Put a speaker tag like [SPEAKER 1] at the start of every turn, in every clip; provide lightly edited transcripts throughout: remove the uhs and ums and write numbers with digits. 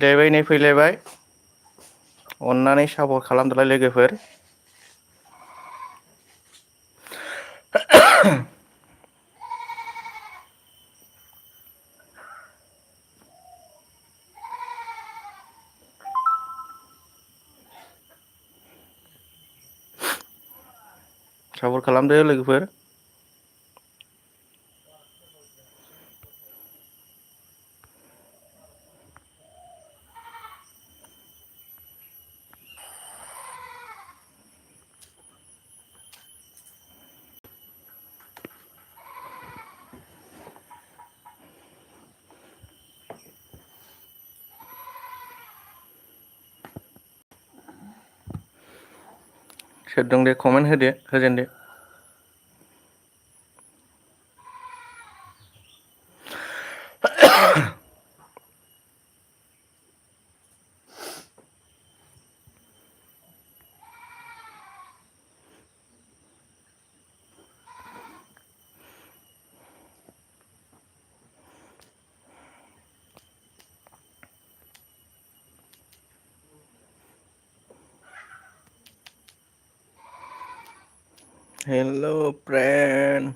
[SPEAKER 1] फैलायबाय अननानै सापर्ट खालामदोलाय लोगोफोर। सापर्ट खालामदो लोगोफोर। सोर दं दे कमेन्ट होजेनदो। हेल' फ्रेन्ड।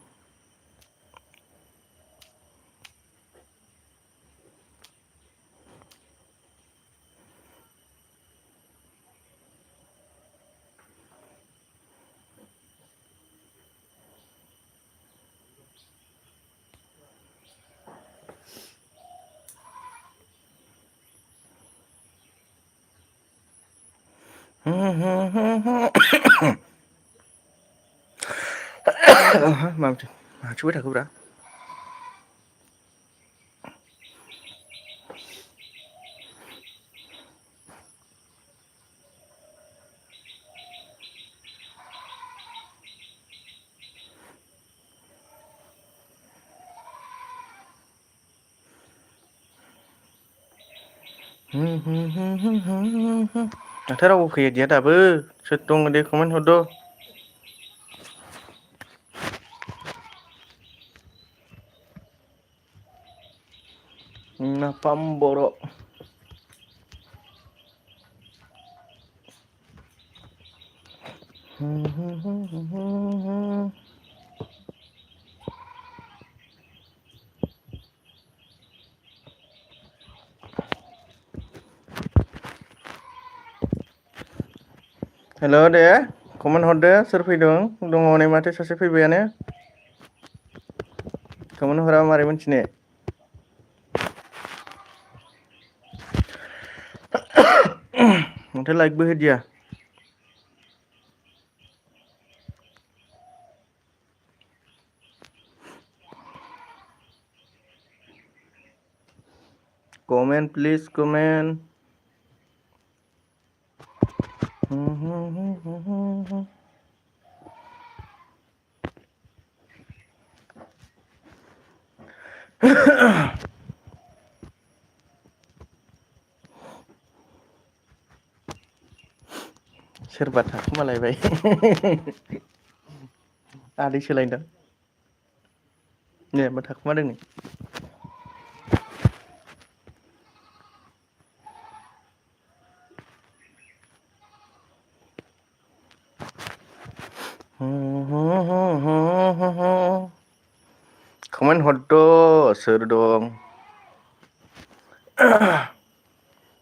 [SPEAKER 1] माथो हासुबाय थाखोब्रा। माथो रावबो फैदिया दाबो सोर दङ दे कमेन्ट हरद'। नाफाम बर'। हेल' दे कमेन्ट हरदो सोर फैदों दङ नै माथो सासे फैबायानो। कमेन्ट हराबा मारै मोनथिनो। माथो लाइकबो होदिया। Comment please comment. सोरबा थाखुमालायबाय आदै सोलायदों नै मा थाखुमादों नै। कमेन्ट हरद' सोर दं।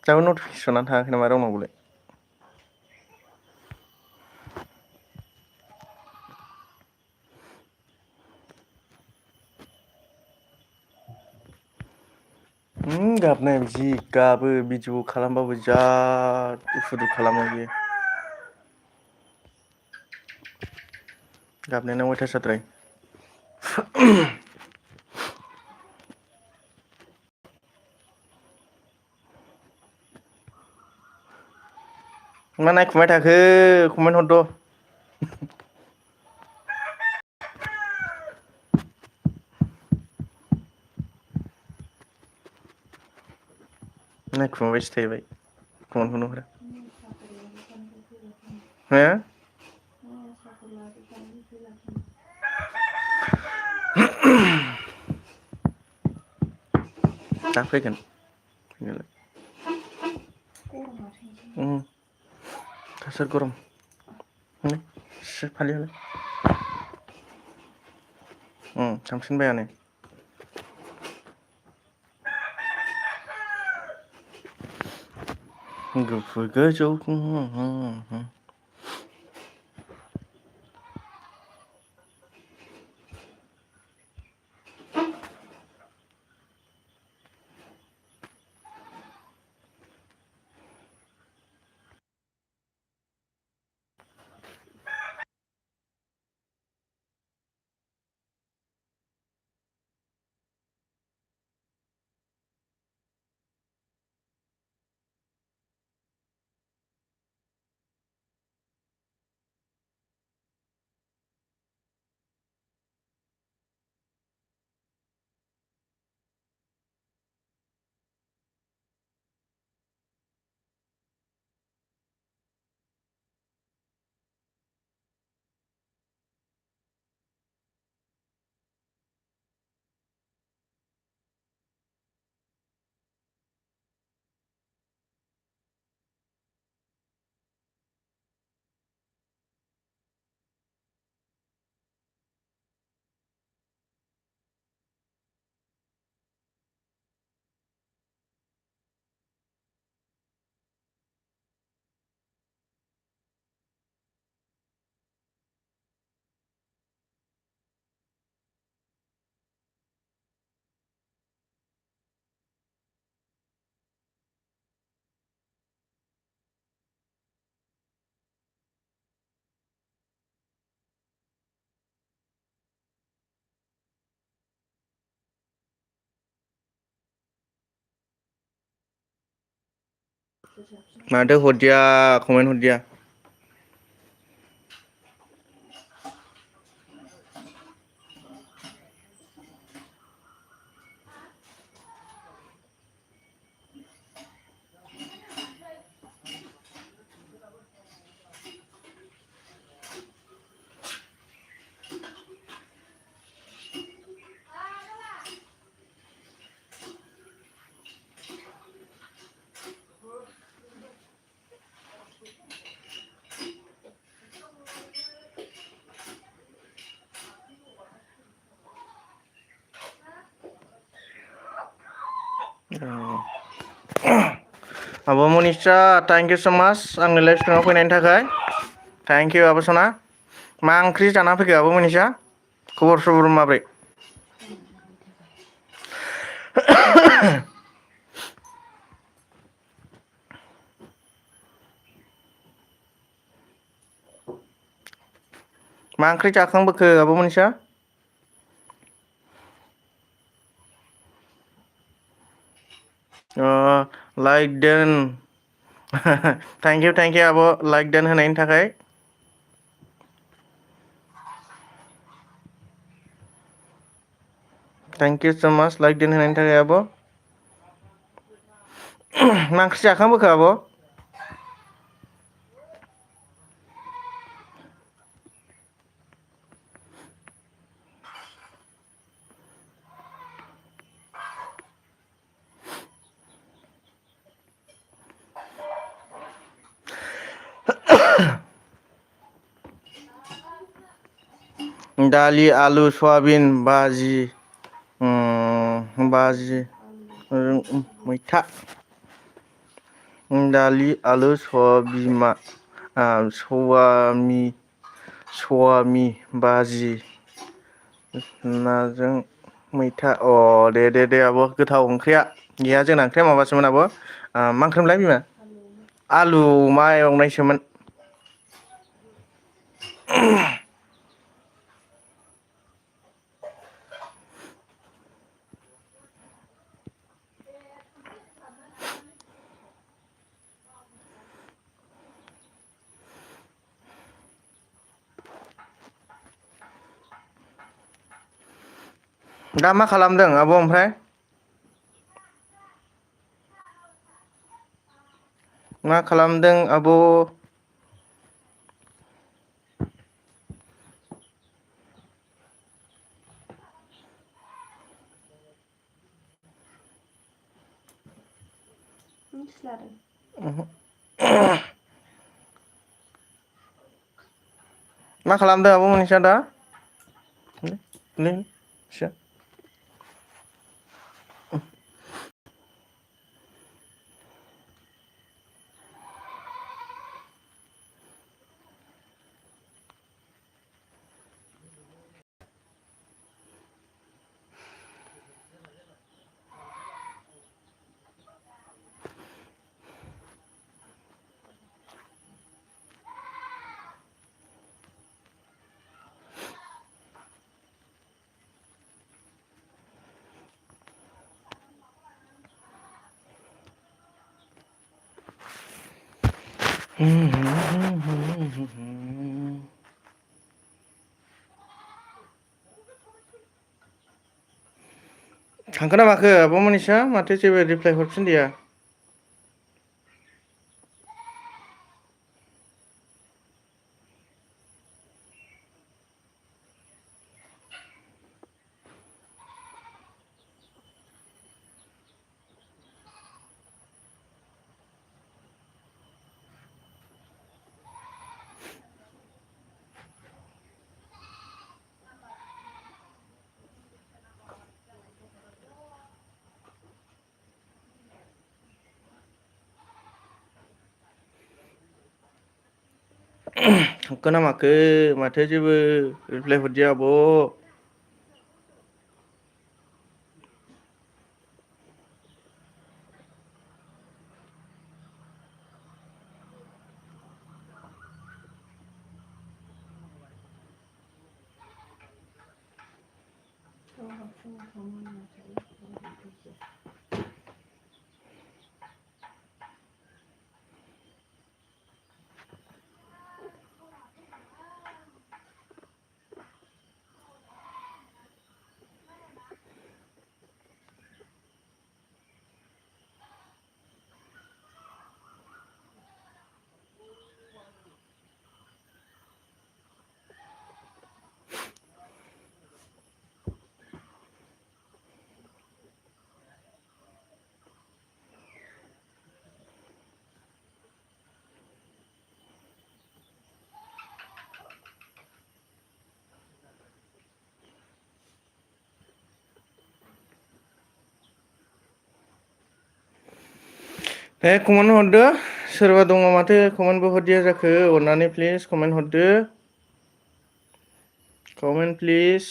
[SPEAKER 1] दाबो नटिफिकेसना थाङाखै नामा रावनावबोलाय। गाबनाय जि गाबो भिडिअ खालामबाबो जा उसुदु खालामो बियो। गाबनायानो अयथासारद्राय। मा नायखुमाबाय थाखो कमेन्ट हरद'। नायखुमाबायसो थायोबाय कमेन्टखौनो हरा। हो दा फैगोन फैनायालाय। थासोर गरम फालियालाय थांफिनबायानो गुफुर गोजौ माथो हरदिया कमेन्ट हरदिया आब' मनिसा थेंक इउ स' माच आंनि लाइभ स्ट्रिमाव फैनायनि थाखाय थेंक इउ आब' सना मा ओंख्रि जाना फैखो आब' मनिसा खबर सबर माब्रै मा ओंख्रि जाखांबोखो आब' मनिसा लाइक देन थेंक इउ आब' लाइक देन होनायनि थाखाय थेंक इउ स' माच लाइक देन होनायनि थाखाय आब' मा ओंख्रि जाखांबोखो आब' दालि आलु सयाबिन बाजि मैथा दालि आलु सवामि बाजि नाजों मैथा दे आब' गोथाव ओंख्रिया गैया जोंना ओंख्रिया माबासोमोन आब' मा ओंख्रिमोनलाय बिमा आलु अमा एवनायसोमोन दा मा खालामदों आब' ओमफ्राय मा खालामदों आब'
[SPEAKER 2] मिथिलादों
[SPEAKER 1] मा खालामदों आब' मोनिसा दा? थांखो ना माखो आब' मोनिसा माथो जेबो रिप्लाय हरफिनदिया? थांखो ना माखो माथो जेबो रिप्लाय हरदिया आब'? कमेन्ट हरदो सोरबा दङ माथो कमेन्टबो हरदिया जाखो अननानै प्लिज कमेन्ट हरदो कमेन्ट प्लिज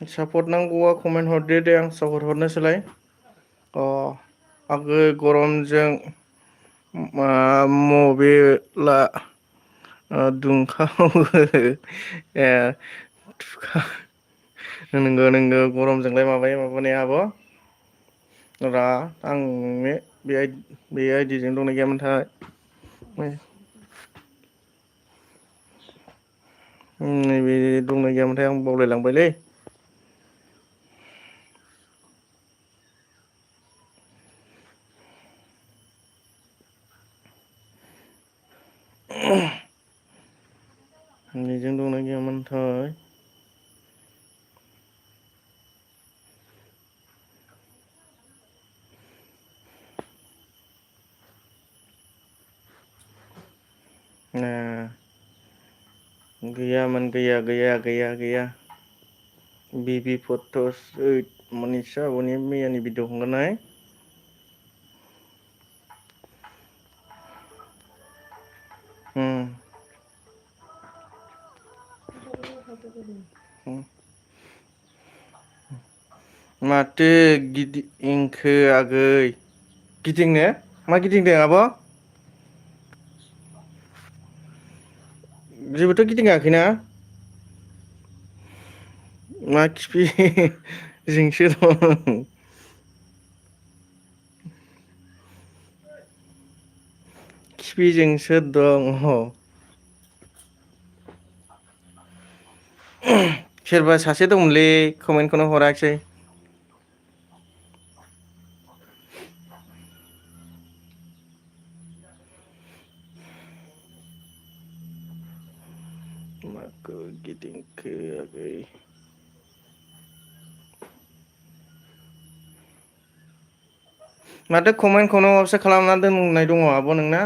[SPEAKER 1] सापर्ट नांगौआ कमेन्ट हरदो दे आं सापर्ट हरनोसैलाय आगो गरमजों मबाइला दुंखावो ए नोंगौ गरमजोंलाय माबानाया आब' रा आं बे आइडिजों दंना गैयामोनथाय नैबे दंना गैयामोनथाय आं बावलायलांबायलै बेजों दंना गैयामोनथाय गैयामोन गैया बिबि फट'स मनिसा आब'नि मैयानि भिडिअ हगारनाय माथो गिदिंखो आगै गिदिंनो मा गिदिंदों आब' जेबोथ' गिदिङाखैना मा खिफि जोंसो दं खिफिजोंसो दं सोरबा सासे दंमोनलै कमेन्टखौनो हराखिसै माखौ गिदिंखो आगै माथो कमेन्टखौनो माबासो खालामना दोननाय दङ आब' नोंना?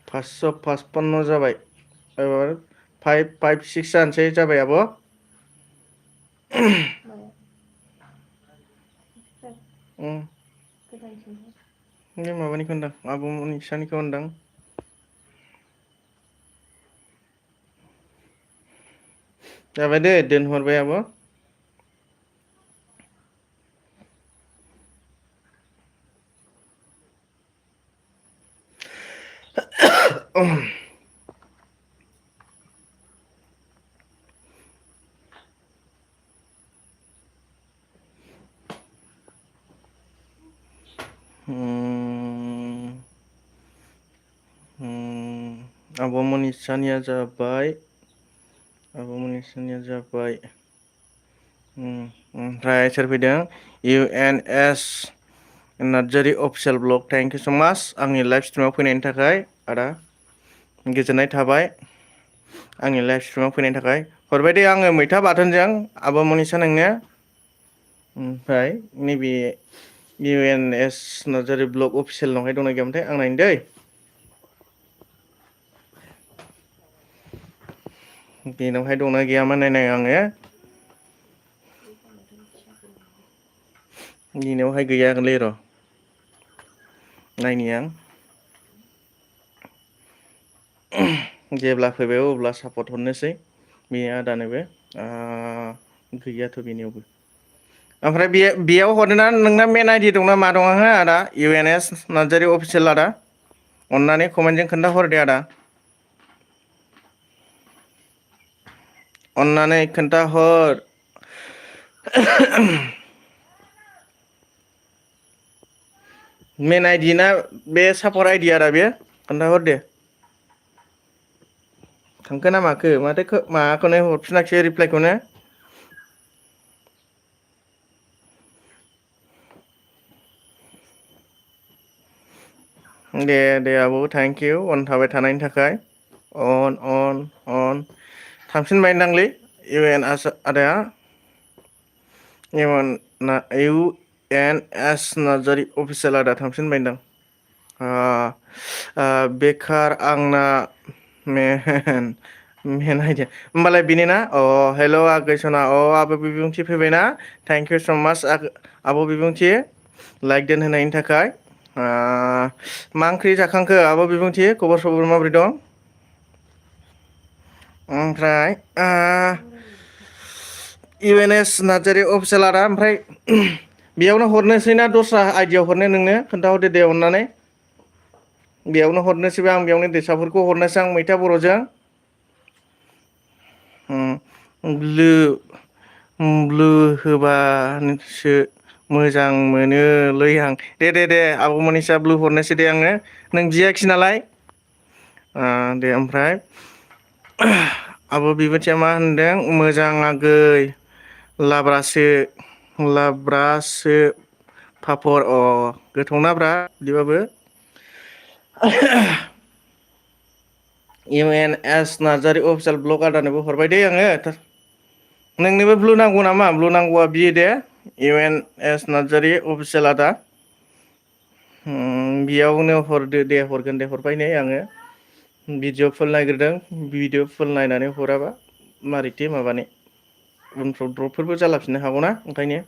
[SPEAKER 1] फासस' फासपन्न जाबाय एबार 556 जानोसै जाबाय आब'। बे माबानिखौ होनदां आब' मनिसानिखौ होनदां। जाबाय दे दोनहरबाय आब'। आब' मनिसानिया जाबाय। आब' मनिसानिया जाबाय। ओमफ्राय सोर फैदों? UNS Narzary official blog thank you so' माच आंनि लाइभ स्ट्रिमाव फैनायनि थाखाय आदा गोजोननाय थाबाय आंनि लाइभ स्ट्रिमाव फैनायनि थाखाय। हरबाय दे आङो मैथा बाथोनजों आब' मनिसा नोंनो। ओमफ्राय नैबे UNS नार्जारि ब्लग अफिसियेलनावहाय दंना गैयामोनथाय आं नायनो दै। बेनावहाय दंना गैयामोन नायनाय आङो। बेनावहाय गैयागोनलै र' नायनि आं। जेब्ला फैबाय अब्ला सापर्ट हरनोसै बे आदानोबो। गैयाथ' बेनियावबो। ओमफ्राय बेयाव हरदोंना नोंना मेन आइडि दंना मा दङ हो आदा UNS नार्जारि अफिसियेल आदा? अननानै कमेन्टजों खोन्थाहर दे आदा। अननानै खोन्थाहर। मेन आइडि ना बे सापर्ट आइडि आदा बेयो खोन्थाहर दे। थांखो ना माखो माथो माबाखौनो हरफिनाखिसै रिप्लाइखौनो। दे आब' थेंक इउ अन थाबाय थानायनि थाखाय। अन थांफिनबायनदांलै UNS आदाया। UNS नार्जारि अफिसियेल आदा थांफिनबायदां। बेखार आंना मेन आइडिया होमबालाय बेनो ना? हेल' आगै सना आब' बिबुंथि फैबायना? थेंक इउ स' माच आब' बिबुंथि लाइक दोनहोनायनि थाखाय। मा ओंख्रि जाखांखो आब' बिबुंथि खबर सबर माबोरै दं? ओमफ्राय UNS नार्जारि अफिसियेल आदा ओमफ्राय बेयावनो हरनोसै ना दस्रा आइडियाव हरनो नोंनो खोन्थाहरदो दे अननानै। बेयावनो हरनोसैबा आं बेयावनो दैसाफोरखौ हरनोसै आं मैथा बर'जों। ब्लु होबासो मोजां मोनोलै आं। दे आब' मनिसा ब्लु हरनोसै दे आङो नों बियाखिसै नालाय। दे ओमफ्राय आब' बिबुथिया मा होनदों मोजां आगै लाब्रासो पापर गोथावनाब्रा बिदिबाबो। UNS नार्जारि अफिसियेल ब्लग आदानोबो हरबाय दे आङो। नोंनोबो ब्लु नांगौ नामा? ब्लु नांगौबा बियो दे UNS नार्जारि अफिसियेल आदा। बेयावनो हरदो दे हरगोन दे हरबाय नै आङो। भिडिअ फुल नायग्रोदों भिडिअ फुल नायनानै हराबा मारैथो माबानो। उनफ्राव द्रपफोरबो जालाफिननो हागौना ओंखायनो।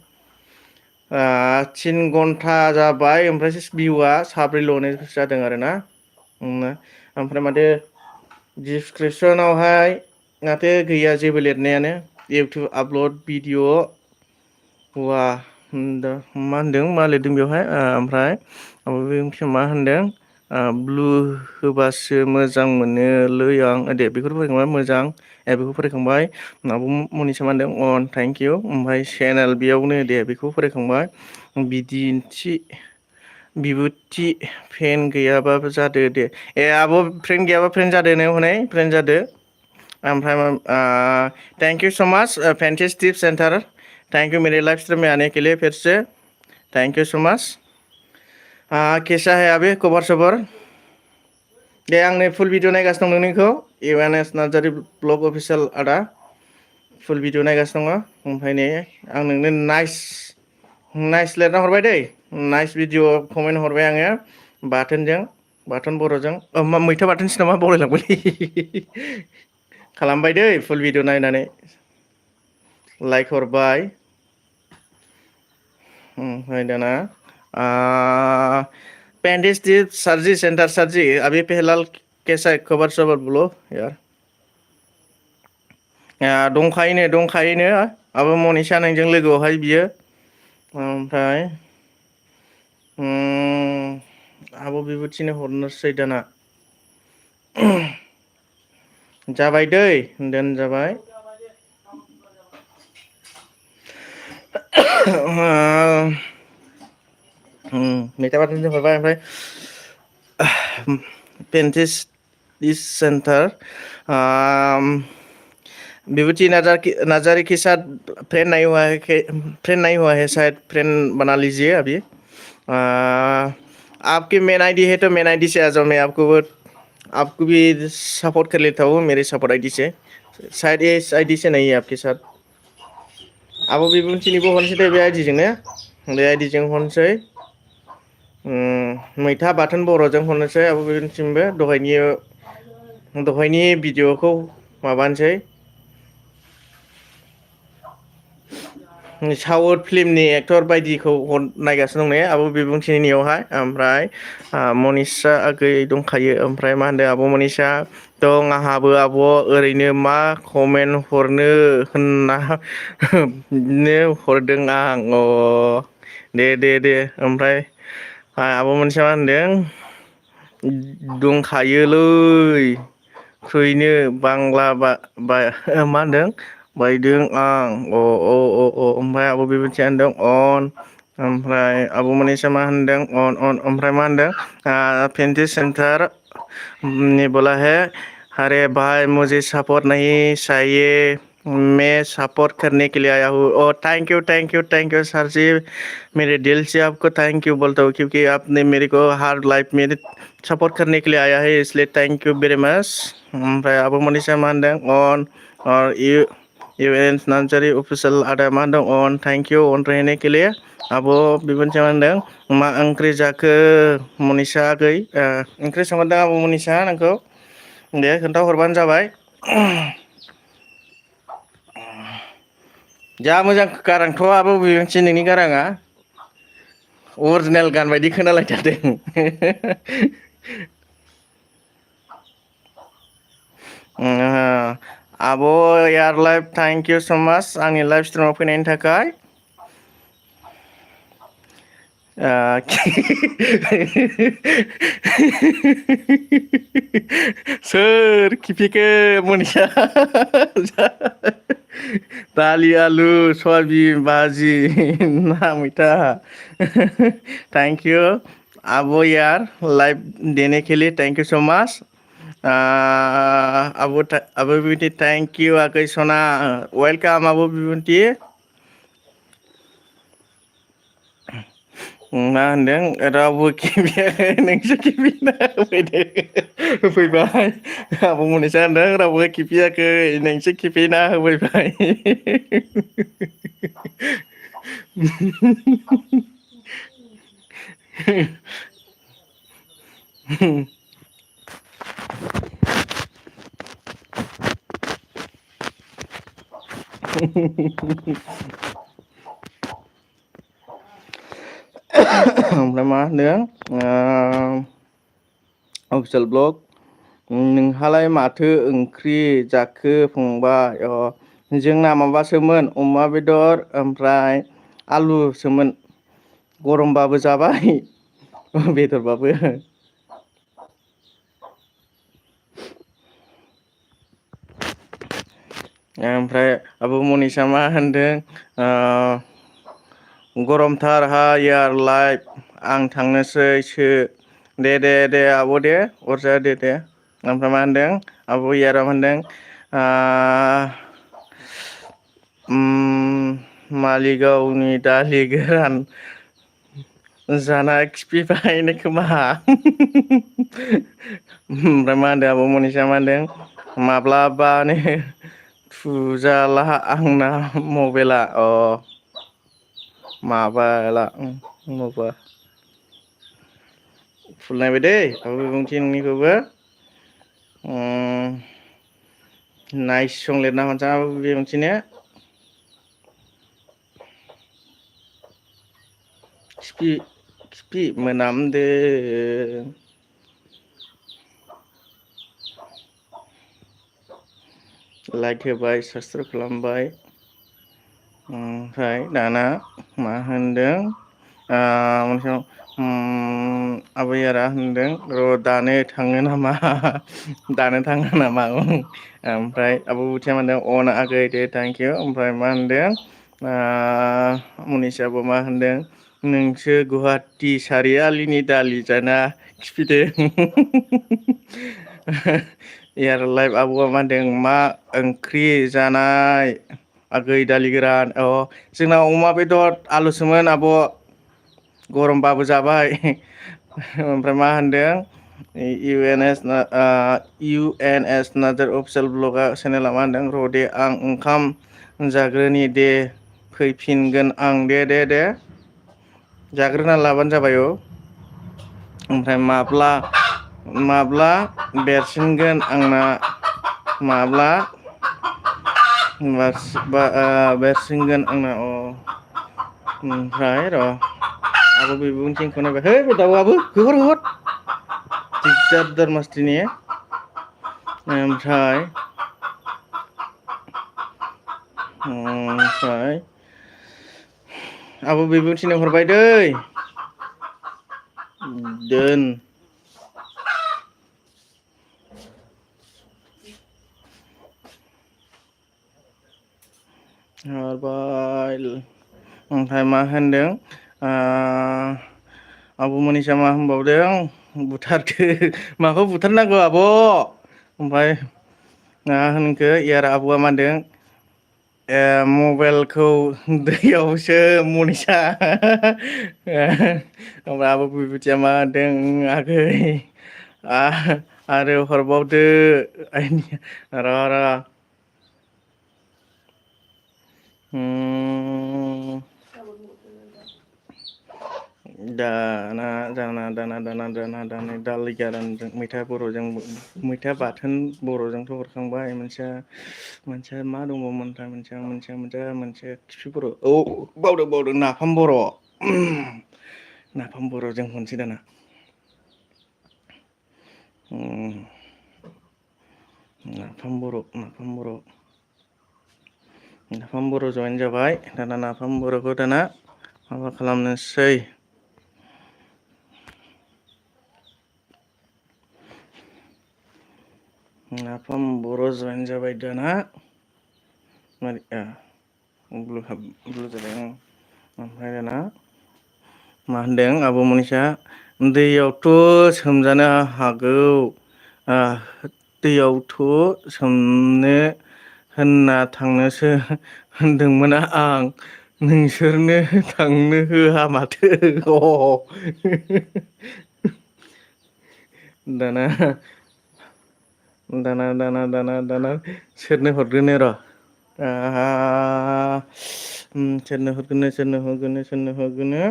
[SPEAKER 1] 3 घन्टा जाबाय ओमफ्रायसो भिउआ साब्रैल'नो जादों आरोना। ओमफ्राय माथो डिसक्रिपसनावहाय माथो गैया जेबो लिरनायानो इउटुब आपल'ड भिडिअ' मा होनदों मा लिरदों बेवहाय ओमफ्राय मा होनदों ब्लु होबासो मोजां मोनोलै आं दे बेखौ फरायखांबाय मोजां बेखौ फरायखांबाय आब' मनिसा मा होनदों अन थेंक इउ ओमफ्राय चेनेल बेयावनो दे बेखौ फरायखांबाय बिबुथि फेन गैयाबाबो जादो दे आब' फ्रेन्ड गैयाबा फ्रेन्ड जादो नो हनै फ्रेन्ड जादो ओमफ्राय थेंक इउ स' माच पेन्टिस टिप सेन्टार थैंक यू मेरे लाइव स्ट्रीम में आने के लिए फिर से थैंक यू सो मच कैसा है अभी खबर सबर दे आंनि फुल भिडिअ नायगासिनो दं नोंनिखौ एवारनेस नार्जारि ब्लग अफिसियेल आदा फुल भिडिअ नायगासिनो दङ ओमफ्राय नै आं नोंनो नाइस लिरना हरबाय दै नाइस भिडिअ कमेन्ट हरबाय आङो बाथोन बर'जों मैथा बाथोनसो नामा बावलायलांबायलै खालामबाय दै फुल भिडिअ नायनानै लाइक हरबाय ओमफ्राय दाना पैंतीस सरजी सेंटर सरजी अभी फिलहाल कैसा है खबर सबर बोलो यार दंखायोनो आबो मनिसा नोंजों लोगोआवहाय बियो ओमफ्राय आब' बिबुथिनो हरनोसै दाना जाबाय दै दोनजाबाय मैथा बाथोनजों हरबाय ओमफ्राय पेन्टिस सेन्टार विभूति नार्जारी के साथ फ्रेंड नहीं हुआ है शायद फ्रेंड बना लीजिए अभी आपकी मेन आईडी है तो मेन आईडी से आ जाओ मैं आपको भी सपोर्ट कर लेता हूँ मेरे सपोर्ट आईडी से शायद ये आईडी से नहीं है आपके साथ आब' बिबुंथिनिबो हरनोसै दे बे आईडिजोंनो बे आईडिजों हरनोसै मैथा बाथोन बर'जों हरनोसै आब' बिबुंथिनिबो दहायनि भिडिअखौ माबानोसै साउथ फिल्मनि एक्टर बायदिखौ नायगासिनो दं ने आब' बिबुंथिनियावहाय ओमफ्राय मनिसा आगै दंखायो ओमफ्राय मा होनदों आब' मनिसा दं आंहाबो आब' ओरैनो मा कमेन्ट हरनो होनना बिदिनो हरदों आं दे ओमफ्राय आब' मनिसा मा होनदों दंखायोलै फैनो बांला मा होनदों बायदों आं ओमफ्राय आब' बिबुथिया होनदों अन ओमफ्राय आब' मनिसा मा होनदों अन ओमफ्राय मा होनदों पेन्टि सेन्टार ने बोला है अरे भाई मुझे सपोर्ट नहीं चाहिए मैं सपोर्ट करने के लिए आया हूँ थैंक यू सर जी मेरे दिल से आपको थैंक यू बोलता हूँ क्योंकि आपने मेरे को हर लाइफ में सपोर्ट करने के लिए आया है इसलिए थैंक यू वेरी मच ओमफ्राय आब' मनिसा मा होनदों अन और एवारनेस नार्जारी अफिसियेल आदा मा होनदों अन थैंक यू अन रहने के लिए आब' बिबुंथिया मा होनदों मा ओंख्रि जाखो मनिसा आगै ओंख्रि संहरदों आब' मनिसा नोंखौ दे खोन्थाहरबानो जाबाय जा मोजां गारांथ' आब' बिबुंथि नोंनि गाराङा अरिजिनेल गान बायदि खोनालायथारदों आब' यार लाइफ थैंक यू सो माच आंनि लाइफ स्ट्रिमाव फैनायनि थाखाय सोर खिफिखो मनिसा दालि आलु सयाबिन भाजी ना मैथा थैंक यू अब यार लाइव देने के लिए थैंक यू सो मच आब' बिबुंथि थैंक यू आगै सना वेलकाम आब' बिबुंथि मा होनदों रावबो खिफियाखै नोंसो खिफिना होफैबाय आब' मनिसा होनदों रावबो खिफियाखै नोंसो खिफिना होफैबाय ओमफ्राय मा होनदों अफिसियेल ब्लग नोंहालाय माथो ओंख्रि जाखो फंबाय जोंना माबासोमोन अमा बेदर ओमफ्राय आलुसोमोन गरमबाबो जाबाय बेदरबाबो ओमफ्राय आब' मनिसा मा होनदों गरमथार हा यार लाइफ आं थांनोसैसो दे आब' दे अरजाया दे ओमफ्राय मा होनदों आब' यारा मा होनदों मालिगावनि दालि गोरान जाना खिफिबाय खोमा ओमफ्राय मा होनदों आब' मनिसा मा होनदों माब्लाबानो थुजाला आंना मबाइला माबाला माबा फुल नायबाय दै आब' बिबुंथि नोंनिखौबो नायसंलिरना हरसां आब' बिबुंथिनो खिफि मोनामदों लाइक होबाय साबसक्राइब खालामबाय ओमफ्राय दाना मा होनदों मोनसे आबैयारा होनदों र' दानो थाङो नामा दानो थाङो नामा ओमफ्राय आब' बुथिया मा होनदों अन आगै दे थेंकिउ ओमफ्राय मा होनदों मनिसाबो मा होनदों नोंसो गुवाहाटि सारियालिनि दालि जाना खिफिदों एयार लाइभ आब'आ मा होनदों मा ओंख्रि जानाय आगै दालि गोरान जोंना अमा बेदर आलुसोमोन आब' गरमबाबो जाबाय ओमफ्राय मा होनदों इउ एन एस नाजार अफिसियेल ब्लगआ चेनेला मा होनदों र' दे आं ओंखाम जाग्रोनि दे फैफिनगोन आं दे जाग्रोना लाबानो जाबाय ओमफ्राय माब्ला बेरसिनगोन आंना माब्ला बेरसिनगोन आंना ओमफ्राय र' आब' बिबुंथिखौ नायबाय है बे दाउआबो होहर दिगदार मासदिनि ओमफ्राय आब' बिबुंथिनो हरबाय दै दोन हरबाय ओमफ्राय मा होनदों आब' मनिसा मा होनबावदों बुथारदो माखौ बुथारनांगौ आब' ओमफ्राय मा होनखो एयार आब'आ मा होनदों मबाइलखौ दैयावसो मनिसा ओमफ्राय आब' बिबुथिया मा होनदों आगै आरो हरबावदो र' दाना दालि गोरानजों मैथा बर'जों मैथा बाथोन बर'जोंथ' हरखांबाय मोनसेया मा दङमोनथाय मोनसे खिफि बर' बावदों नाफाम बर' नाफाम बर'जों हरनोसै दाना नाफाम बर' जयेन जाबाय दाना नाफाम बर'खौ दाना माबा खालामनोसै नाफाम बर' जयेन जाबाय दाना ब्लु जाबाय ओमफ्राय दाना मा होनदों आब' मनिसा दैयावथ' सोमजानो हागौ दैयावथ' सोमनो होनना थांनोसो होनदोंमोन आं नोंसोरनो थांनो होआ माथो दाना सोरनो हरग्रोनो र' सोरनो हरगोनो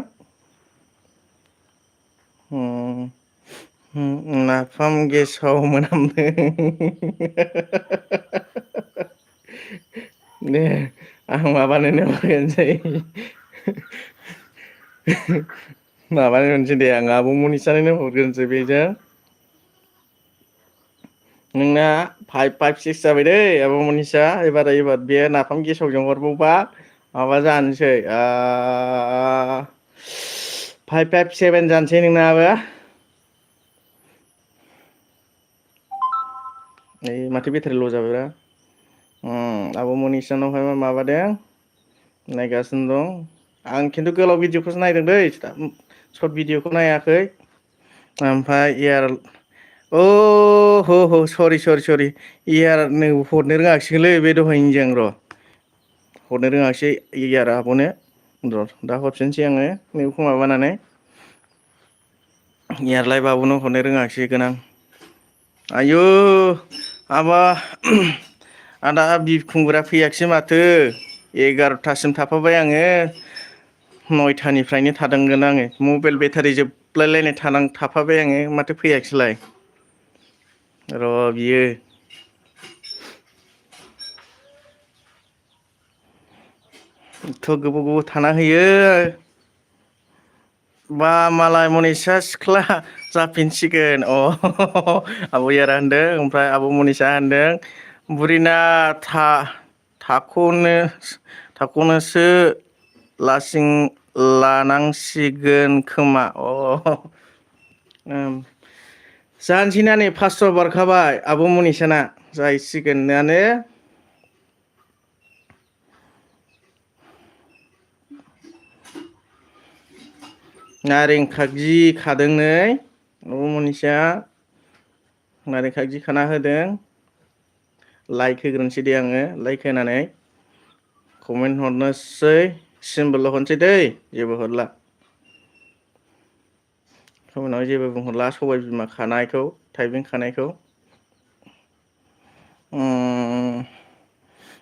[SPEAKER 1] नाफाम गेसाव मोनामदों दे आं माबानोनो हरगोनसै माबानो होनसै दे आं आब' मनिसानोनो हरग्रोनोसै बेजों नोंना 556 जाबाय दै आब' मनिसा एबार बे नाफाम गेसावजों हरबावबा माबा जानोसै 557 जानोसै नोंनाबो माथो बेटारि ल' जाबायब्रा आब' मनिसानावहाय माबादों नायगासिनो दं आं खिन्थु गोलाव भिडिअ'खौसो नायदों दै सर्ट भिडिअ'खौ नायाखै ओमफ्राय सरि इयार नै हरनो रोङाखिसैलै बे दहायनिजों र' हरनो रोङासै इयार आब'नो दा हरफिनसै आङो नैबेखौ माबानानै एयारलाय बाबुनो हरनो रोङाखिसै आं। आयु माबा आदा बिरखुंगुरा फैयाखिसै माथो 11थासिम थाफाबाय आङो। 9थानिफ्रायनो थादोंगोन आङो मबाइल बेटारि जोबलायलायनाय थाफाबाय आङो माथो फैयाखिसैलाय। र' बियो एथ' गोबाव गोबाव थाना होयो। बा मालाय मनिसा सिख्ला जाफिनसिगोन आब' इयारा होनदों ओमफ्राय आब' मनिसा होनदों बुरिना थाख'नोसो लासिं लानांसिगोन खोमा जानोसैना नै 500 बारखाबाय आब' मनिसाना जाहैसिगोनानो। नारें खागजि खादों नै आब' मनिसाया नारें खागजि खाना होदों। लाइक होग्रोनोसै दे आङो लाइक होनानै कमेन्ट हरनोसै सिम्बोल' हरनोसै दै जेबो हरला। उनाव जेबो बुंहरला सबाय बिमा खानायखौ थाइबें खानायखौ।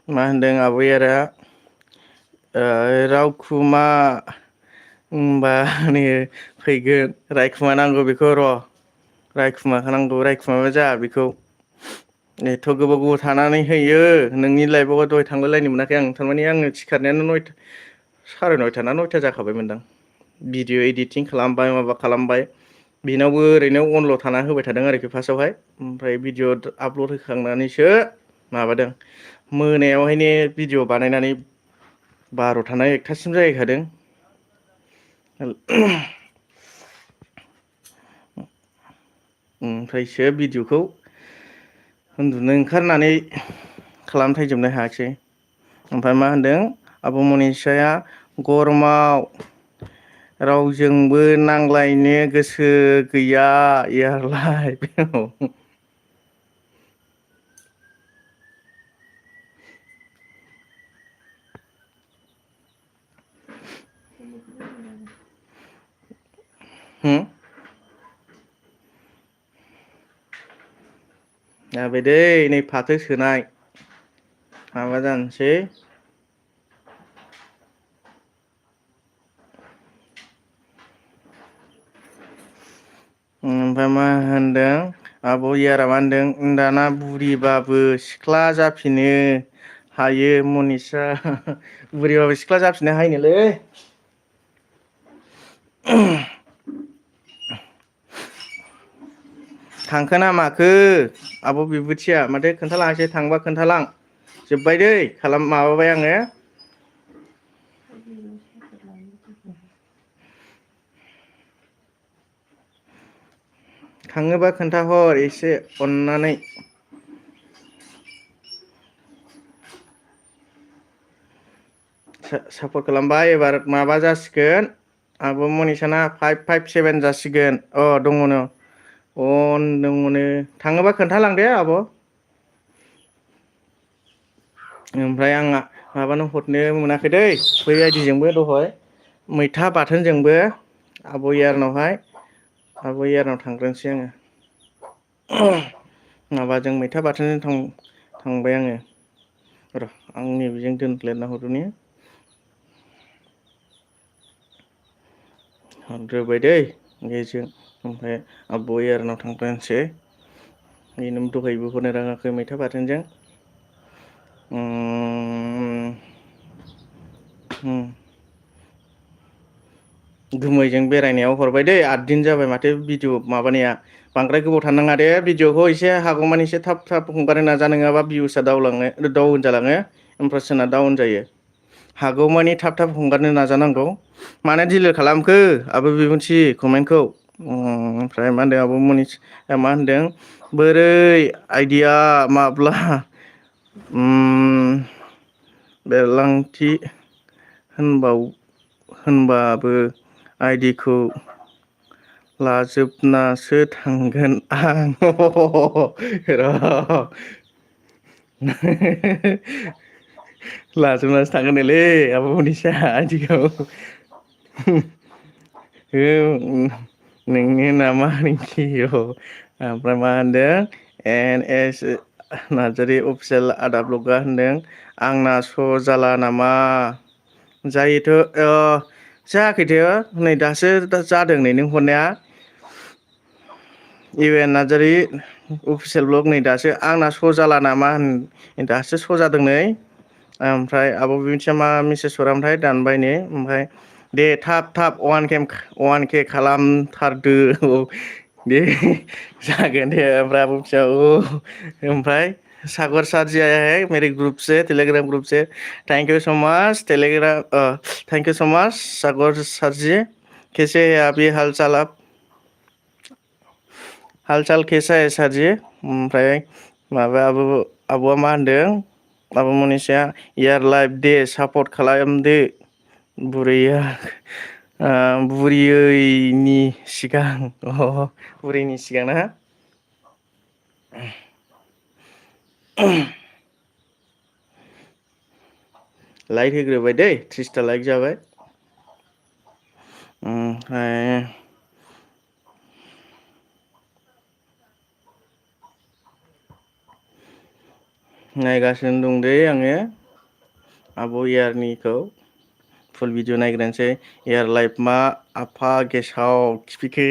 [SPEAKER 1] मा होनदों आब'इयारा रावखुमा होनबानो फैगोन रायखुमा नांगौ बेखौ र'। रायखुमाखौ नांगौ रायखुमाबा जाया बेखौ एथ' गोबाव गोबाव थानानै होयो नोंनि लाइफआवबा दहाय थांलायलायनो मोनाखै आं थारमाने आङो सिखारनायानो 9था 9:30 ना 9था जाखाबायमोनदां भिडिअ' इडिटिं खालामबाय माबा खालामबाय। बेनावबो ओरैनो अनल' थाना होबाय थादों आरोखि फार्स्टआवहाय ओमफ्राय भिडिअ' आपल'ड होखांनानैसो माबादों मोनायावहायनो भिडिअ' बानायनानै 12था ना 1थासिम जाहैखादों। ओमफ्रायसो भिडिअ'खौ उन्दुनो ओंखारनानै खालामथायजोबनो हायाखिसै। ओमफ्राय मा होनदों आब' मनिसाया गरमाव रावजोंबो नांलायनो गोसो गैया इयारलाय जाबाय दै नै फाथो सोनाय माबा जानोसै। ओमफ्राय मा होनदों आब' इयारा मा होनदों दाना बुरिबाबो सिख्ला जाफिनो हायो मनिसा बुरैबाबो सिख्ला जाफिननो हायोनोलै। थांखोना माखो आब' बिबुथिया माथो खोन्थालाङासै थांबा खोन्थालां। जोब्बाय दै माबाबाय आङो। थाङोबा खोन्थाहर एसे अननानै। सापर्ट खालामबाय एबार माबा जासिगोन आब' मनिसाना 557 जासिगोन दङनो दङनो थाङोबा खोन्थालांदे आब'। ओमफ्राय आंहा माबानो हरनो मोनाखै दै बै आइदिजोंबो दहाय मैथा बाथोनजोंबो आब' इयारनावहाय आब' इयारनाव थांग्रोनोसै आङो। माबाजों मैथा बाथोनजों थांबाय आङो र' आं नैबेजों दोनफ्लेरना हरनि हरग्रोबाय दै बेजों ओमफ्राय आब' इयारनाव थांग्रोनोसै। बेनो दहायबो हरनो रोङाखै मैथा बाथोनजों गुमैजों बेरायनायाव हरबाय दै 8 दिन जाबाय माथो भिडिअ माबानाया बांद्राय गोबाव थानो नाङा दे भिडिअ'खौ एसे हागौमानि एसे थाब थाब हगारनो नाजा नङाबा भिउसआ डाउन जालाङो इमप्रेसना डाउन जायो। हागौमानि थाब थाब हगारनो नाजानांगौ। मानो डिलिट खालामखो आब' बिबुंथि कमेन्टखौ ओमफ्राय मा होनदों आब' मनिसा मा होनदों बोरै आइदिया माब्ला बेरलांथि होनबाबो आइदिखौ लाजोबनासो थांगोन आं र' लाजोबनासो थांगोननोलै आब' मनिसा आइदिखौ नोंनि नामा रिंकियो ओमफ्राय मा होनदों NS नार्जारि अफिसियेल आदा ब्लगा होनदों आंना श' जाला नामा जायोथ' जायाखैथो नै दासो जादों नै नों हरनाया इउएन नार्जारि अफिसियेल ब्लग नै दासो आंना श' जाला नामा होन दासो श' जादों नै ओमफ्राय आब' बिबुंथिया मा मेसेज हरामोनथाय दानबाय ने ओमफ्राय दे थाब 1K खालामथारदो औ दे जागोन दे ओमफ्राय आब' बिबुंथिया औ ओमफ्राय सागर सर जी आया है मेरे ग्रुप से टेलीग्राम ग्रुप से thank you so much thank you so much Sagar sir ji कैसे है आप ये हाल चाल कैसा है सर जी ओमफ्राय माबा आब'आ मा होनदों आब' मनिसाया यार लाइभ दे सापर्ट खालामदो बुरैया बुरैनि सिगां बुरैनि सिगां ना लाइक होग्रोबाय दै 30टा लाइक जाबाय ओमफ्राय नायगासिनो दं दै आङो आब' इयारनिखौ फुल भिडिअ नायग्रोनोसै एयार लाइफ मा आफा गेसाव खिफिखो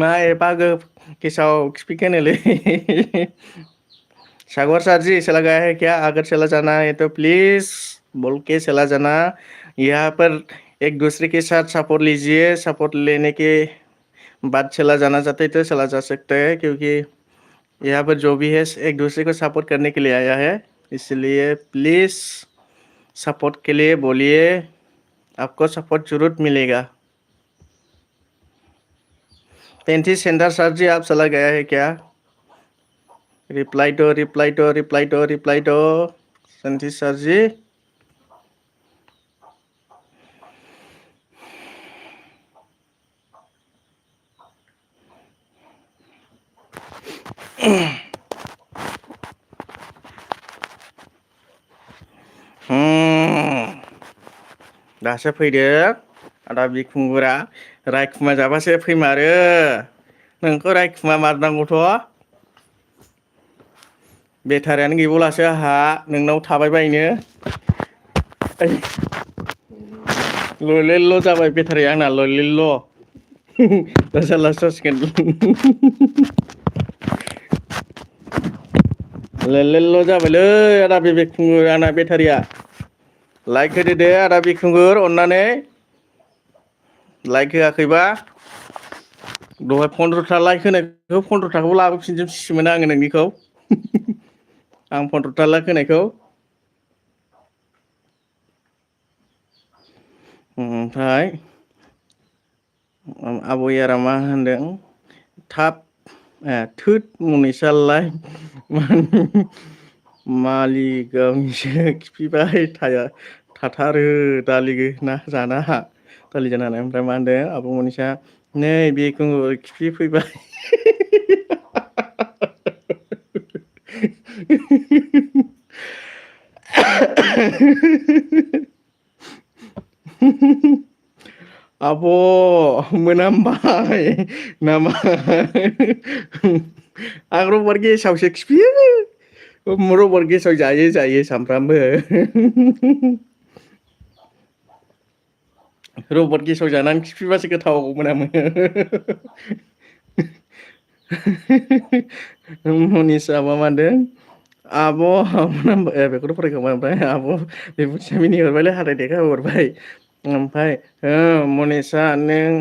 [SPEAKER 1] मा एफा गेसाव खिफिखोनोलै सागर सर जी चला गया है क्या अगर चला जाना है तो प्लीज बोल के चला जाना यहाँ पर एक दूसरे के साथ सपोर्ट लीजिए सपोर्ट लेने के बाद चला जाना चाहते तो चला जा सकते हैं क्योंकि यहाँ पर जो भी है एक दूसरे को सपोर्ट करने के लिए आया है इसलिए प्लीज सपोर्ट के लिए बोलिए आपको सपोर्ट जरूर मिलेगा पेंटी सेंटर सर जी आप चला गया है क्या रिप्लाई दो पेंटी सर जी दासो फैदों आदा बिखुंगुरा रायखुमा जाबासो फैमारो नोंखौ रायखुमा मारनांगौथ' बेटारियानो गैबावलासो आंहा नोंनाव थाबाय बायनो ललेल' जाबाय बेटारिया आंना ललेल' दा जारलासो जासिगोन ललेल' जाबायलै आदा बिखुंगुर आंना बेटारिया लाइक होदो दे आदा बिखुंगुर अननानै लाइक होआखैबा दहाय 15था लाइक होनायखौ 15थाखौबो लाबोफिनजोबसिगौमोन आङो नोंनिखौ आं 15था लाइक होनायखौ ओमफ्राय आब' यारा मा होनदों थाब थोद मनिसालाय मालिगावनिसो खिफिबाय थाथारो दालि ना जाना दालि जानानै ओमफ्राय मा होनदों आब' मनिसा नै बिखुंगुर खिफि फैबाय आब' मोनामबाय नामा आं रबार गेसावसो खिफियो रबार गेसाव जायो सामफ्रामबो रबट गेसाव जानानै खिफिबासो गोथाव मोनामो मनिसा मा होनदों आब' बेखौथ' फरायखांबाय ओमफ्राय आब' बिबुंथिया मिनिहरबायलै हाथाय देखा हरबाय ओमफ्राय मनिसा नों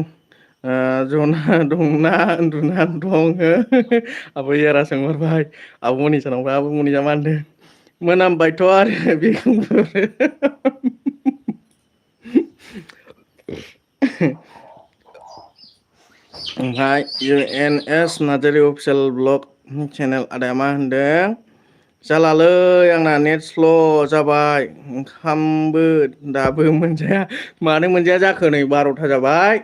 [SPEAKER 1] जना दंना उन्दुना दं आब' यारा सोंहरबाय आब' मनिसानाव आब' मनिसा मा होनदों मोनामबायथ' आरो बेखौबो ओमफ्राय UNS Narzary official blog channel आदाया मा होनदों जालालै आंना नेट स्ल' जाबाय ओंखामबो दाबो मोनजाया मानो मोनजाया जाखो नै 12था जाबाय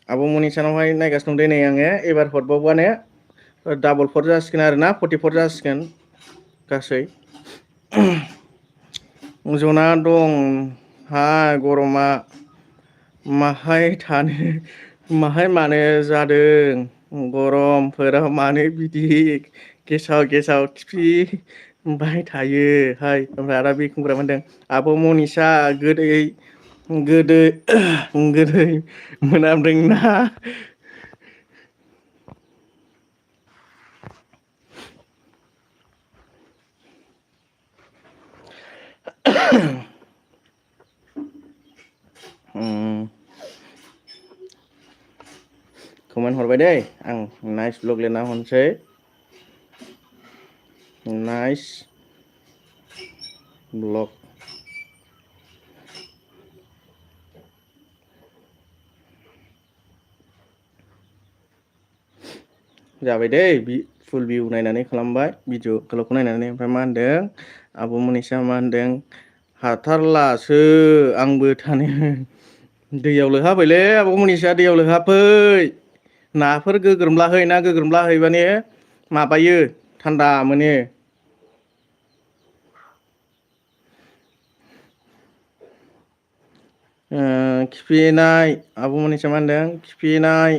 [SPEAKER 1] आब' मनिसानावहाय नायगासिनो दं नै आङो एबार हरबावबानो डाबल 4 जासिगोन आरोना 44 जासिगोन गासै जना दं हा गरमा माहाय थानो माहाय मानो जादों गरमफोराव मानो बिदि गेसाव गेसाव खिफि बाय थायोहाय ओमफ्राय आदा बिरखुंगुरा मा होनदों आब' मनिसा गोदै गोदै मोनामदोंना कमेन्ट हरबाय दै आं नाइस ब्लग लिरना हरनोसै नाइस ब्लग जाबाय दै फुल भिउ नायनानै खालामबाय भिडिअ गोलावखौ नायनानै ओमफ्राय मा होनदों आब' मनिसा मा होनदों हाथारलासो आंबो थानो दैयाव लोहाबैलै आब' मनिसा दैयाव लोहाबफै नाफोर गोग्रोमलाहै ना गोग्रोमलाहै माबायो थान्दा मोनो खिफिनाय आब' मनिसा मा होनदों खिफिनाय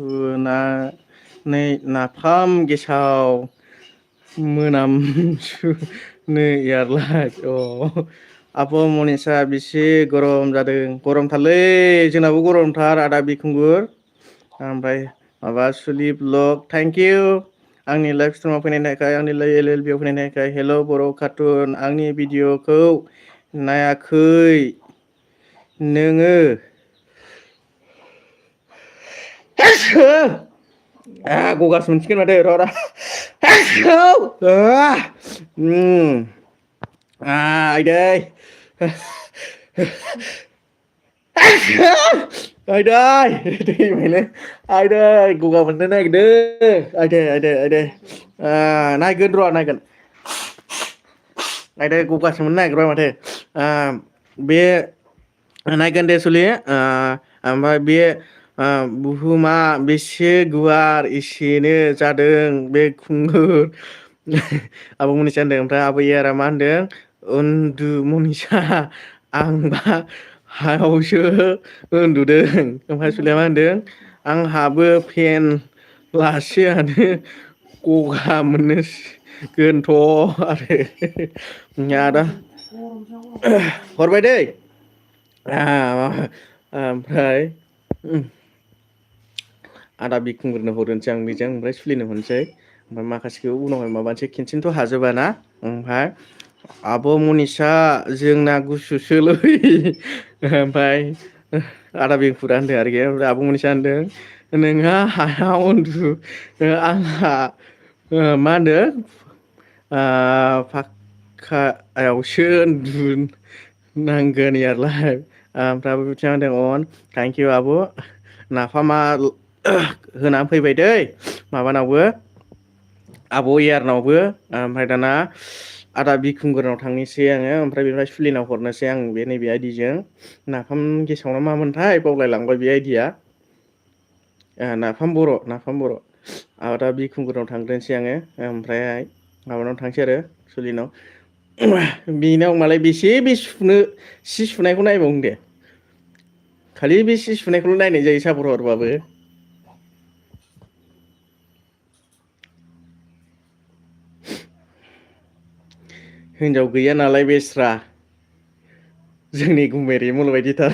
[SPEAKER 1] मोनामसुनानै नाफाम गेसाव मोनामसुनो यारलाय आब' मनिसा बेसे गरम जादों गरमथारलै जोंनाबो गरमथार आदा बिखुंगुर ओमफ्राय माबा सुलिप ब्लग थेंक इउ आंनि लाइभ स्ट्रिमाव फैनायनि थाखाय आंनि LLB आव फैनायनि थाखाय हेल' बर' कार्टुन आंनि भिडिअखौ नायाखै नोङो गगासो मोनसिगोन माथो आइदै आइदै दैबायलै आइदै गगा मोननो नागिरदों आइदै नायगोन र' नायगोन आइदै गगासो मोननो नागिरबाय माथो बे नायगोन दे सुलि ओमफ्राय बे बुहुमा बेसे गुवार एसेनो जादों बे खुंगुर आब' मनिसा होनदों ओमफ्राय आबैयारा मा होनदों उन्दु मनिसा आंबा हायावसो उन्दुदों ओमफ्राय सुलिया मा होनदों आंहाबो फेन लासेयानो गगा मोननोगोनथ' आरो आदा हरबाय दै ओमफ्राय आदा बिखुंगुरनो हरनोसै आं बेजों ओमफ्राय सुलिनो हरनोसै ओमफ्राय माखासेखौ उनावहाय माबानोसै खेनसेनोथ' हाजोबाना ओमफ्राय आब' मनिसा जोंना गुसुसोलै ओमफ्राय आदा बिखुरा होनदों आरोखि ओमफ्राय आब' मनिसा होनदों नोंहा हायाव उन्दु आंहा मा होनो फाक्कायावसो उन्दुनांगोन यारलाय ओमफ्राय बिथिं होनदों थेंक इउ आब' नाफामा होनानै फैबाय दै माबानावबो आब' इयारनावबो ओमफ्राय दाना आदा बिखुंगुरनाव थांनोसै आङो ओमफ्राय बेनिफ्राय सुलिनाव हरनोसै आं बे नैबे आइडिजों नाफाम गेसावना मामोनथाय बावलायलांबाय बे आइडिया नाफाम बर' आदा बिखुंगुरनाव थांग्रोनोसै आङो ओमफ्रायहाय माबानाव थांसै आरो सुलिनाव बेनाव मालाय बेसे बे सि सुनायखौ नायबावनो दे खालि बे सि सुनायखौल' नायनाय जायो सापर हरबाबो हिनजाव गैया नालाय बेस्रा जोंनि गुमै रेमल बायदिथार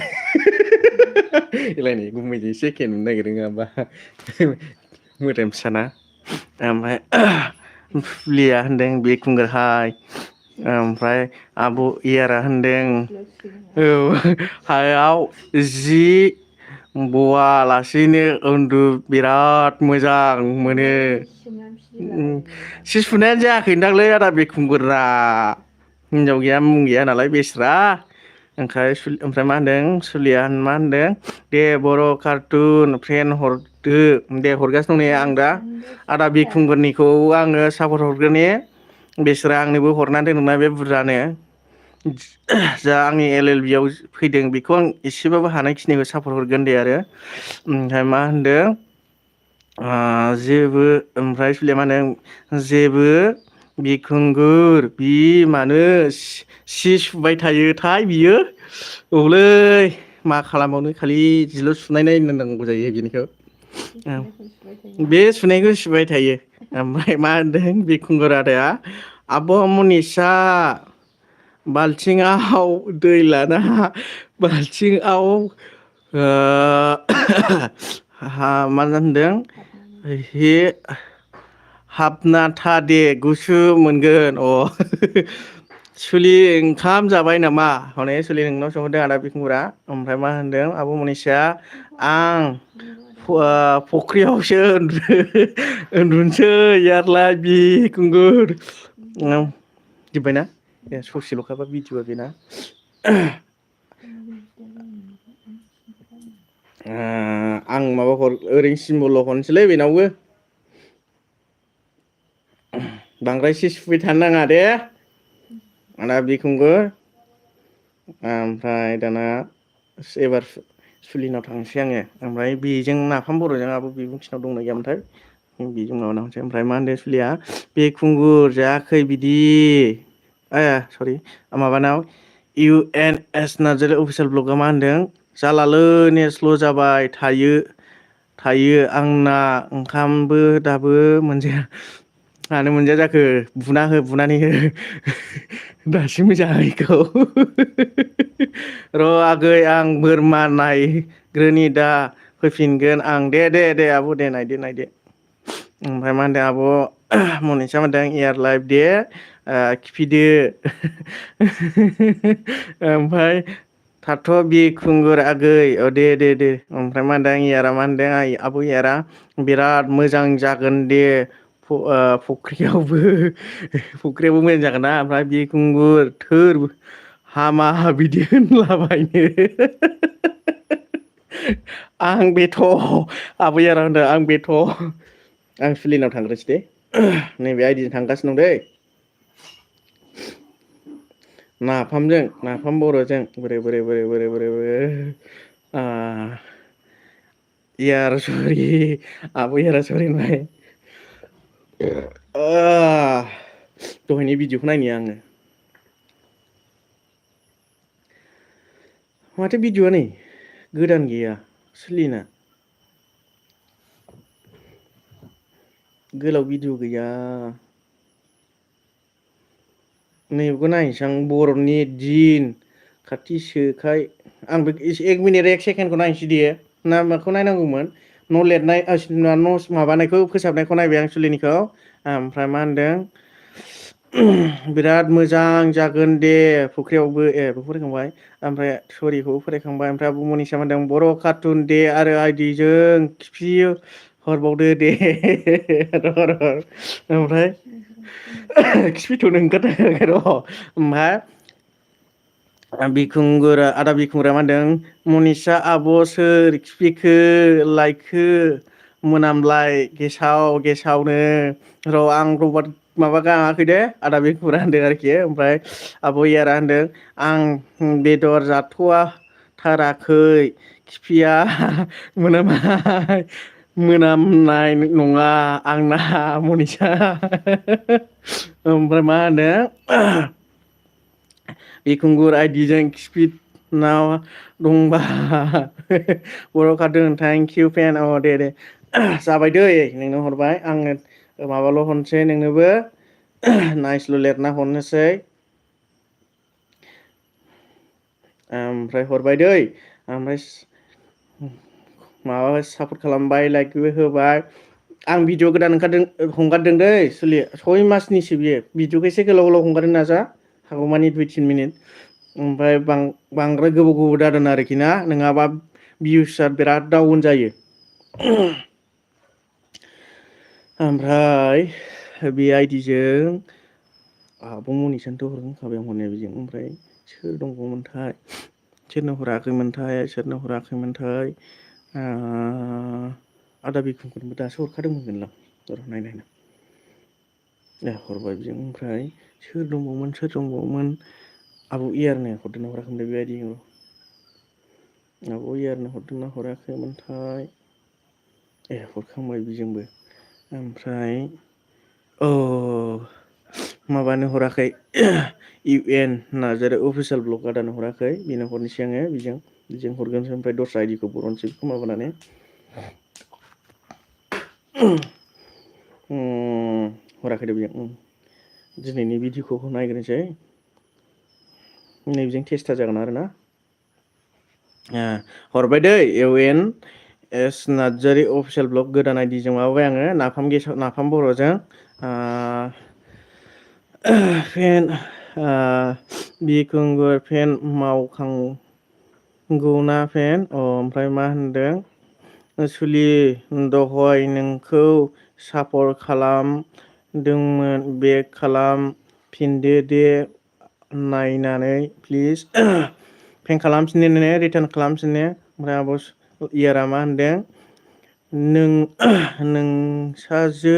[SPEAKER 1] एलायनि गुमैजों एसे एखे नुनो नागिरदों होमबा मोदोम फिसाना ओमफ्राय फुलिया होनदों बिखुंगुरहाय ओमफ्राय आब' इयारा होनदों औ हायाव जि बवालासेनो उन्दु बिराद मोजां मोनो सि सुनायानो जायाखैदांलै आदा बिखुंगुरा हिनजाव गैया मुं गैया नालाय बेस्रा ओमफ्राय मा होनदों सुलिया मा होनदों दे बर' कार्टुन फ्रेन्ड हरदो दे हरगासिनो दं नै आं दा आदा बिखुंगुरनिखौ आङो सापर्ट हरग्रोनि बेस्रा आंनोबो हरनानै दोनदोंना बे बुरजानो जा आंनि LLB आव फैदों बेखौ आं एसेबाबो हानायखिनिखौ सापर्ट हरगोन दे आरो ओमफ्राय मा होनदों जेबो ओमफ्राय सुलिया मा होनो जेबो बिखुंगुर बि मानो सि सुबाय थायोथाय बियो औलै मा खालामबावनो खालि जिल' सुनाय नायनांगौ जायो बिनिखौ बे सुनायखौ सुबाय थायो ओमफ्राय मा होनदों बिखुंगुर आदाया आब' मनिसा बाल्थिङाव दै लाना बाल्थिंआव मा होनदों हे हाबना था दे गुसु मोनगोन सुलि ओंखाम जाबाय नामा हनै सुलि नोंनाव सोंहरदों आदा बिखुंगुरा ओमफ्राय मा होनदों आब' मनिसाया आं फख्रियावसो उन्दुनोसै यारलाय बिखुंगुर जोब्बायना ए ससेल'खाबा भिडिअ'आ बेना आं माबा ओरैनो सिम्बल हरनोसैलै बेनावबो बांद्राय सि सुबाय थानो नाङा दे आदा बिखुंगुर ओमफ्राय दाना एबार सुलिनाव थांसै आङो ओमफ्राय बेजों नाफाम बर'जों आब' बिबुंथिनाव दंना गैयामोनथाय बेजों माबाना हरसै ओमफ्राय मा होनदों सुलिया बिखुंगुर जायाखै बिदि सरि माबानाव UN S नार्जारि अफिसियेल ब्लगआ मा होनदों जालालै नेट स्ल' जाबाय थायो आंना ओंखामबो दाबो मोनजाया मानो मोनजाया जाखो बुना हो बुनानै हो दासिमबो जायाखै र' आगै आं बोरमा नायग्रोनि दा फैफिनगोन आं दे आब' दे नायदो ओमफ्राय मा होनदों आब' मनिसा मा होनदों एयार लाइफ दे खिफिदो ओमफ्राय थाथ' बिखुंगुर आगै दे ओमफ्राय मा होनदों इयारा मा होनदों आब' इयारा बिराद मोजां जागोन दे फुख्रियावबो मोजां जागोन ना ओमफ्राय बिखुंगुर थोर हामा बिदि होनलाबायनो आं बेथ' आबै आरो होनदों आं बेथ' आं सुलिनाव थांग्रोसै दे नैबे आइदिजों थांगासिनो दं दै नाफाम बर'जों बोरै इयार सरि आब' इयारा सरि होनबाय दहायनि भिडिअखौ नायनि आङो माथो भिडिअआ नै गोदान गैया सुलिना गोलाव भिडिअ गैया नैबेखौ नायनोसै आं बर'नि दिन खाथिसोखाय आं बे 1 मिनिट 1 सेकेण्डखौ नायनोसै दे ना माखौ नायनांगौमोन न' लिरनाय न' माबानायखौ फोसाबनायखौ नायबाय आं सुलिनिखौ ओमफ्राय मा होनदों बिराद मोजां जागोन दे फुख्रियावबो बेखौ फरायखांबाय ओमफ्राय सरिखौबो फरायखांबाय ओमफ्राय आब' मनिसा मा होनदों बर' कार्टुन दे आरो आइदिजों खिफि हरबावदो दे र' ओमफ्राय खिफिथ'नो ओंखारथाराखै र' ओमफ्राय आदा बिखुंगुरा मा होनदों मनिसा आब' सोर खिफिखो लाइखो मोनामलाय गेसावनो र' आं रबार माबा गाङाखै दे आदा बिखुंगुरा होनदों आरोखि ओमफ्राय आब' इयारा होनदों आं बेदर जाथ'थाराखै खिफिया मोनामनाय नङा आंना मनिसा ओमफ्राय मा होनो बिखुंगुर आइदिजों खिफिनाव दंबा बर' कार्टुन थेंक इउ फेन दे जाबाय दै नोंनो हरबाय आङो माबाल' हरनोसै नोंनोबो नाइसल' लिरना हरनोसै ओमफ्राय हरबाय दै ओमफ्राय माबा सापर्ट खालामबाय लाइकबो होबाय आं भिडिअ गोदान हंगारदों दै सुलि 6 मासनिसो बियो भिडिअखौ एसे गोलाव हंगारनो नाजा हागौमानि 2-3 मिनिट ओमफ्राय बांद्राय गोबाव दादोन आरोखि ना नङाबा भिउसआ बिराद डाउन जायो ओमफ्राय बे आइदिजों आब' मनिसानोथ' हरखांखाबाय आं हरनाया बेजों ओमफ्राय सोर दंबावोमोनथाय सोरनो हराखैमोनथाय आदा बिखुंखौबो दासो हरखादोंमोनलां र' नायनो हरबाय बेजों ओमफ्राय सोर दंबावोमोन आब' इयारनो हरदोंना हराखैमोनथाय बेबायदि आब' इयारनो हरदोंना हराखैमोनथाय हरखांबाय बिजोंबो ओमफ्राय माबानो हराखै UN नार्जारि अफिसियेल ब्लग आदानो हराखै बेनो हरनोसै आङो बेजों हरगोनसै ओमफ्राय दस्रा आइडिखौ बरनसै बेखौ माबानानै हराखै दे बेजों दिनैनि भिडिअखौ नायग्रोनोसै नैबेजों टेस्टा जागोन आरोना हरबाय दै UN S Narzary official blog गोदान आइडिजों माबाबाय आङो नाफाम बर'जों फेन बिखुंगुर फेन मावखांगौना फेन ओमफ्राय मा होनदों सुलि दहय नोंखौ सापर्ट खालामदोंमोन बेक खालामफिनदो दे नायनानै प्लिज फेन खालामफिननो रिटार्न खालामफिननो ओमफ्राय आब' इयारा मा होनदों नोंसाजो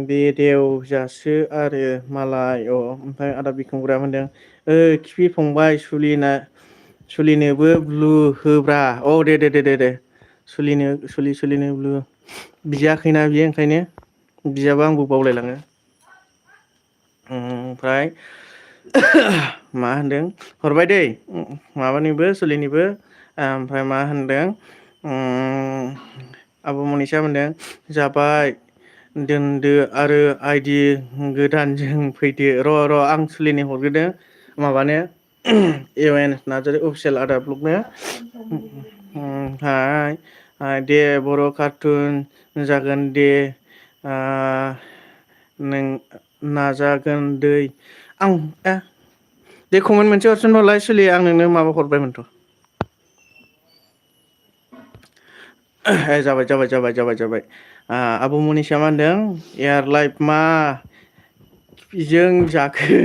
[SPEAKER 1] बेदेवजासो आरो मालाय ओमफ्राय आदा बिखुंग्रा होनदों खिफि फंबाय सुलिनोबो ब्लु होब्रा दे सुलिनो ब्लु बियाखैना बियो ओंखायनो बियाबा आंबो बावलायलाङो ओमफ्राय मा होनदों हरबाय दै माबानिबो सुलिनिबो ओमफ्राय मा होनदों आब' मनिसा होनदों जाबाय दोनदो आरो आइदि गोदानजों फैदो र' आं सुलिनो हरग्रोदों माबानो UN नार्जारि अफिसियेल आदा ब्लगनो दे बर' कार्टुन जागोन दे नों नाजागोन दै आं दे कमेन्ट मोनसे हरफिनबावलाय सुलि आं नोंनो माबा हरबायमोनथ' जाबाय आब' मनिसा मा होनदों एयार लाइफ मा जों जाखो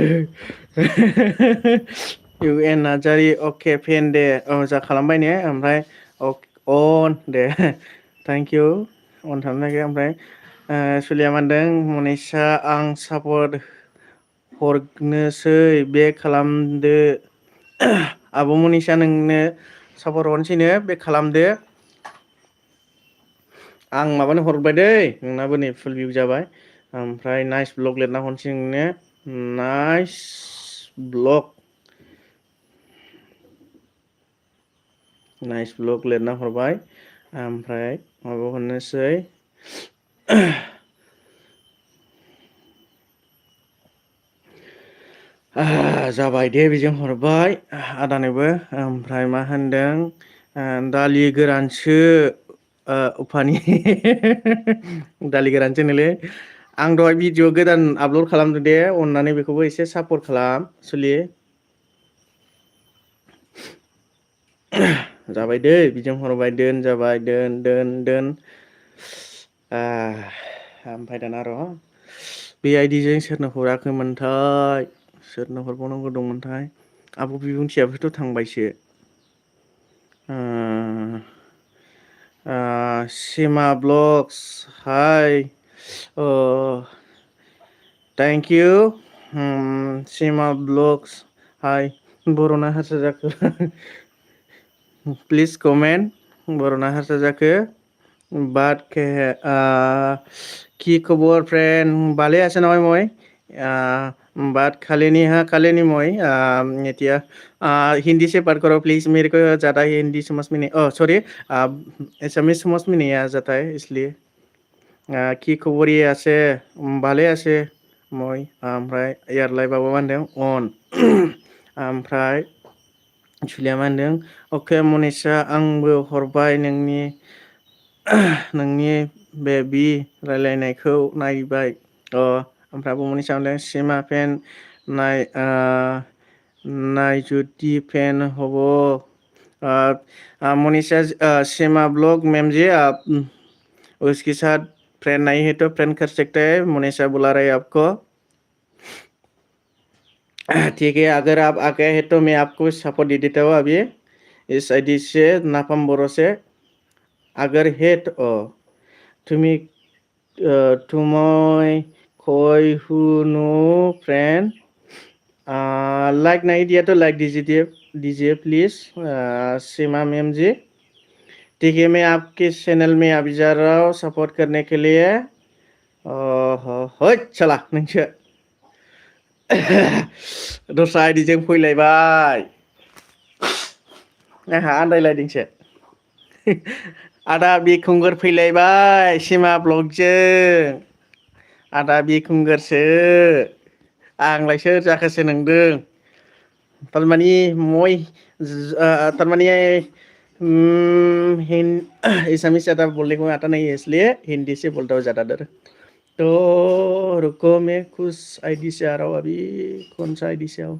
[SPEAKER 1] UN नार्जारि अके फेन दे जा खालामबाय ने ओमफ्राय अन दे थेंक इउ अन खालामनायखाय ओमफ्राय सुलिया मा होनदों मनिसा आं सापर्ट हरनोसै बेक खालामदो आब' मनिसा नोंनो सापर्ट हरनोसैनो बेक खालामदो आं माबानो हरबाय दै नोंनाबो नै फुल भिउ जाबाय ओमफ्राय नाइस ब्लग लिरना हरनोसै नोंनो नाइस ब्लग लिरना हरबाय ओमफ्राय माबा हरनोसै जाबाय दे बेजों हरबाय आदानोबो ओमफ्राय मा होनदों दालि गोरानसो उफानि दालि गोरानसोनोलै आं दहाय भिडिअ गोदान आपल'ड खालामदो दे अननानै बेखौबो एसे सापर्ट खालाम सुलि जाबाय दै बिजों हरबाय जाबाय ओमफ्राय दाना र' बे आइडिजों सोरनो हराखैमोनथाय सोरनो हरबावनांगौ दंमोनथाय आब' बिबुंथियाबोथ' थांबायसो सिमा ब्लगस हाय थेंक इउ सिमा ब्लगस हाय बर'ना हारसा जाखो प्लिज कमेन्ट बर'ना हारसा जाखो बात কি খবৰ ফ্ৰেণ্ড ভালে আছে নহয় মই बात खाले नहीं हाँ खाले नहीं मैं এতিয়া हिंदी से बात करो प्लीज़ मेरे को ज़्यादा हिंदी समझ में नहीं सॉरी एसामिस समझ में नहीं आ जाता है इसलिए কি खबर ये আছে ভালে আছে মই ओमफ्राय एयारलाइबाबो मा होनदों अन ओमफ्राय सुलिया मा होनदों अके मनिसा आंबो हरबाय नोंनि बेबि रायलायनायखौ नायबाय ओमफ्राय आब' मनिसा होनदों सिमा फेन नायजुति फेन हब मनीषा सीमा ब्लॉग मैम जी आप उसके साथ फ्रेंड नहीं है तो फ्रेंड कर सकते हैं मनीषा बुला रहे हैं आपको ठीक है अगर आप आ गए हैं तो मैं आपको सपोर्ट दे देता हूँ अभी इस आईडी से नाफाम बोरो से अगर है तो तुम्हें कोई नो फ्रेंड लाइक नहीं दिया तो लाइक दीजिए प्लीज सीमा मैम जी ठीक है, मैं आपके चैनल में अभी जा रहा हूँ सपोर्ट करने के लिए। हो चला नोंसो दस्रा आइडिजों फैलायबाय आंहा आन्दायलायदोंसो आदा बिखुंगुर फैलायबाय सिमा ब्लगजों आदा बिखुंगुरसो आंलाय सोर जाखोसो नंदों तारमाने तारमाने एसामिस ज़्यादा बोलने को आता नहीं है इसलिए हिंदी से बोलता हूँ ज़्यादातर। तो रुको मैं कुछ आईडी से आ रहा हूँ अभी कौन सा आईडी से आऊँ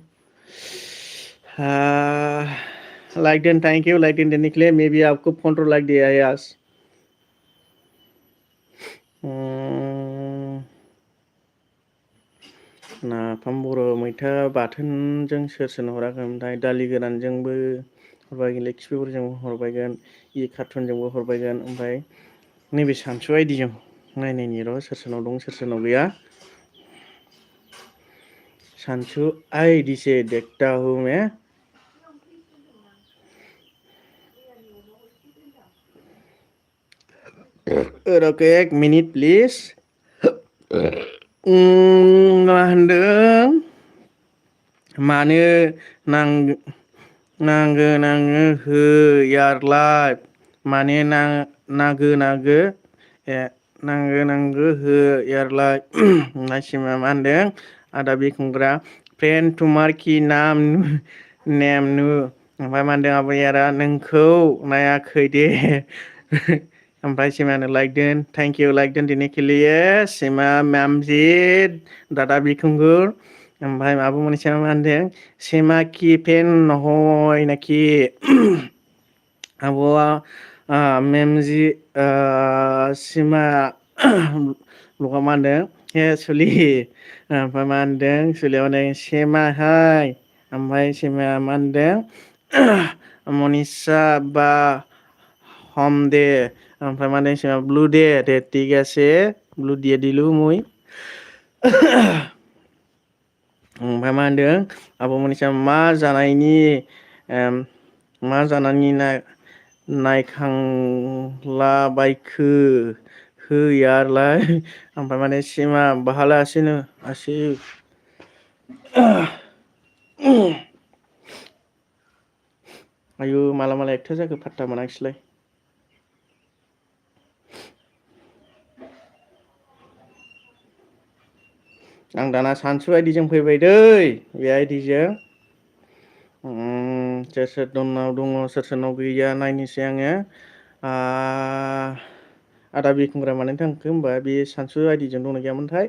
[SPEAKER 1] लाइक देन थैंक यू लाइक देन देने के लिए मे बी आपको 15 लाइक दिया है आज नाफाम बर' मैथा बाथोनजों सोर सोरनो हराखैमोनथाय दालि गोरानजोंबो हरबायगोन लक्ष्मीफोरजोंबो हरबायगोन कार्टुनजोंबो हरबायगोन ओमफ्राय नैबे सानसु आइडिजों नायनायनि र' सोर सोरनाव दं सोर सोरनाव गैया सानसु आईडी से देखता हूँ मैं रुको एक मिनिट प्लिज मा होनदों मानो नांगो होयारलाय माने नागो होयारलाय नासिमा मा होनदों आदा बिखुंग्रा फ्रेन्ड तुमार कि नेम नु ओमफ्राय मा होनदों आबैयारा नोंखौ नायाखै दे ओमफ्राय सिमानो लाइक दोन देने के लिए सिमा मैमजिद दादा बिखुंगुर ओमफ्राय आब' मनिसा मा होनदों सिमा कि फेन नहय नाखि आब'आ मेमजि सिमा ब्लगा मा होनदों हे सुलि ओमफ्राय मा होनदों सुलिया मा होनदों सेमाहाय ओमफ्राय सेमाया मा होनदों मनिसा बा हम दे ओमफ्राय मा होनदों सेमा ब्लू दे ठीक আছে ब्लू দিয়ে দিলু মুই ओमफ्राय मा होनदों आब' मनिसा मा जानायनि नायखांलाबायखो होयारलाय ओमफ्राय माने सिमा बाहाला आसि आयु माला एकथा जाखो फात्ता मोनाखिसैलाय आं दाना सानसु आइडिजों फैबाय दै बे आइडिजों सोर सोरनाव दङ सोर सोरनाव गैया नायनोसै आङो आदा बिखुंग्रा मानो थांखो होमबा बे सानसु आइडिजों दंना गैयामोनथाय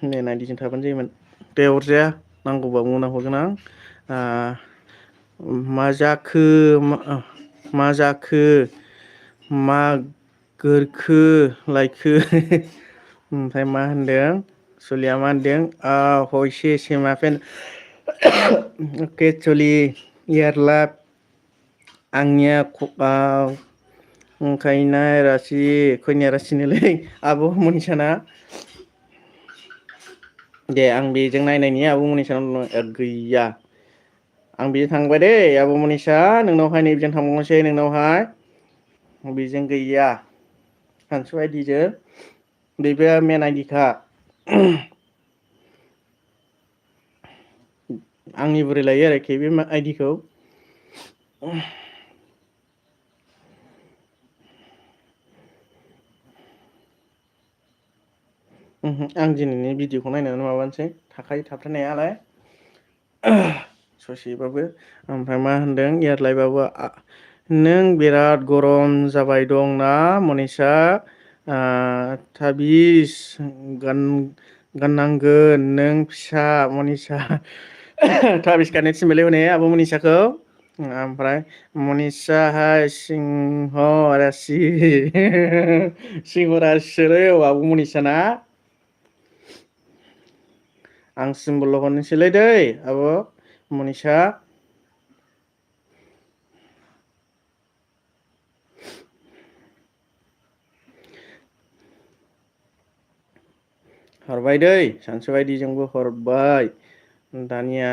[SPEAKER 1] मेन आइडिजों थाबानो जायोमोन दे अरजाया नांगौबा उनाव हरगोन आं मा जाखो मा गोरखो लायखो ओमफ्राय मा होनदों सुलिया मा होनदों हयसे सेमा फेन अके चलि यारला आंनिया खैनाया रासिनोलै आब' मनिसाना दे आं बेजों नायनायनि आब' मनिसानाव गैया आं बेजों थांबाय दै आब' मनिसा नोंनावहाय नैबेजों थांबावनोसै नोंनावहाय बेजों गैया सानसु आइडिजों बेबो मेन आइडिखा आंनि बोरै लायो आरोखि बे आइडिखौ आं दिनैनि भिडिअखौ नायनानै माबानोसै थाबथानायालाय ससेबाबो ओमफ्राय मा होनदों एयारलाइबाबो नों बिराद गरम जाबाय दं ना मनिसा थाबिस गाननांगोन नों फिसा मनिसा थाबिस गाननो थिनबायलै हनै आब' मनिसाखौ ओमफ्राय मनिसाहाय सिंह रासि सिंह रासिलै आब' मनिसाना आं सिम्बल हरनोसैलै दै आब' मनिसा हरबाय दै सानसु आइडिजोंबो हरबाय दानिया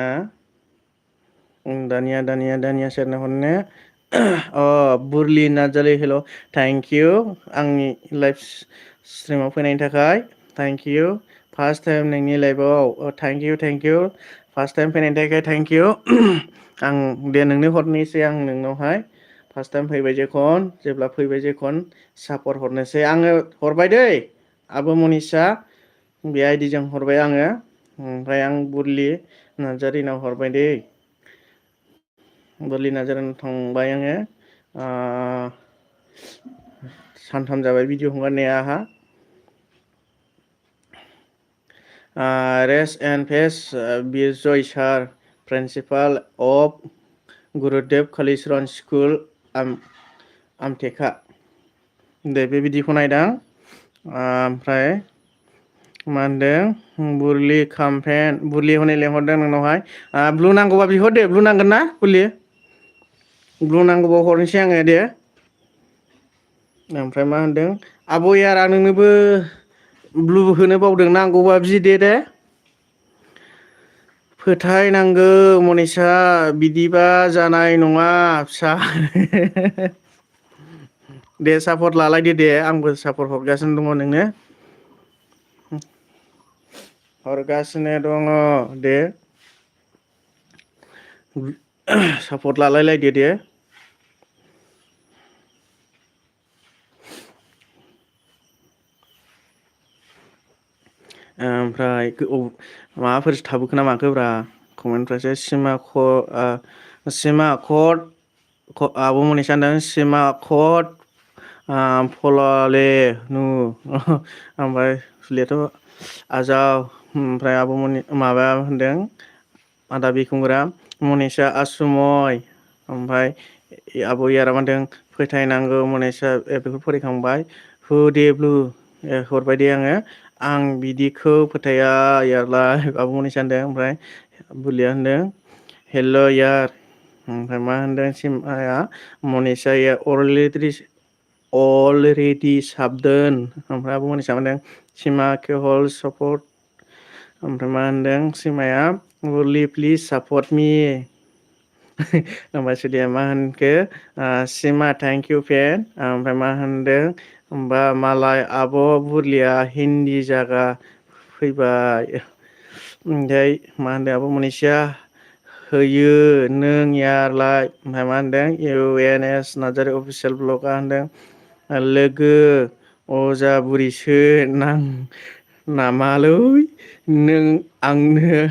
[SPEAKER 1] सोरनो हरनो बुरलि नार्जारि हेल' थेंक इउ आंनि लाइभ स्ट्रिमाव फैनायनि थाखाय थेंक इउ फार्स्ट टाइम नोंनि लाइभआव थेंक इउ फार्स्ट टाइम फैनायनि थाखाय थेंक इउ आं दे नोंनो हरनोसै आं नोंनावहाय फार्स्ट टाइम फैबाय जेखन जेब्ला फैबाय जेखन सापर्ट हरनोसै आङो हरबाय दै आब' मनिसा बे आइडिजों हरबाय आङो ओमफ्राय आं बुरलि नार्जारिनाव हरबाय दै बुरलि नार्जारिनाव थांबाय आङो सानथाम जाबाय भिडिअ हगारनाया आंहा rest in peace Bijoy sir principal of Gurudev Kalicharan school आमटेका दे बे भिडिअखौ नायदां ओमफ्राय मा होनदों बुरलि कामपेन बुरलि हनै लेंहरदों नोंनावहाय ब्लु नांगौबा बिहर दे ब्लु नांगोन ना बुरलि ब्लु नांगौबा हरनोसै आङो दे ओमफ्राय मा होनदों आब' यार आं नोंनोबो ब्लु होनो बावदों नांगौबा बिदे दे फोथायनांगौ मनिसा बिदिबा जानाय नङा फिसा दे सापर्ट लालायदो दे आंबो सापर्ट हरगासिनो दङ नोंनो हरगासिनो दङ दे सापर्ट लालायलायदो दे ओमफ्राय माबाफोर थाबोखो ना माखोब्रा कमेन्टफ्रासो सिमा कट आब' मनिसा होनदों सिमा कट फलाले नु ओमफ्राय फुलियाथ' आजाव ओमफ्राय आब'मनि माबा होनदों आदा बिखुंग्रा मनिसा आसुमय ओमफ्राय आब' यारा मा होनदों फोथायनांगौ मनिसा बेखौ फरायखांबाय हु दे ब्लु हरबाय दे आङो आं बिदिखौ फोथाया यारलाय आब' मनिसा होनदों ओमफ्राय बुरलिया होनदों हेल' यार ओमफ्राय मा होनदों सिमाया मनिसा अलरेडि साबदोन ओमफ्राय आब' मनिसा होनदों सिमा केहल सापर्ट ओमफ्राय मा होनदों सिमाया बुरलि प्लिज सापर्ट मी ओमफ्राय सुदिया मा होनखो सिमा थेंक इउ फेन ओमफ्राय मा होनदों होमबा मालाय आब' बुरलिया हिन्दी जागा फैबाय ओमफ्राय मा होनदों आब' मनिसा होयो नों यारलाय ओमफ्राय मा होनदों UNS नार्जारि अफिसियेल ब्लगआ होनदों लोगो अजा बुरिसो नामालै नों आंनो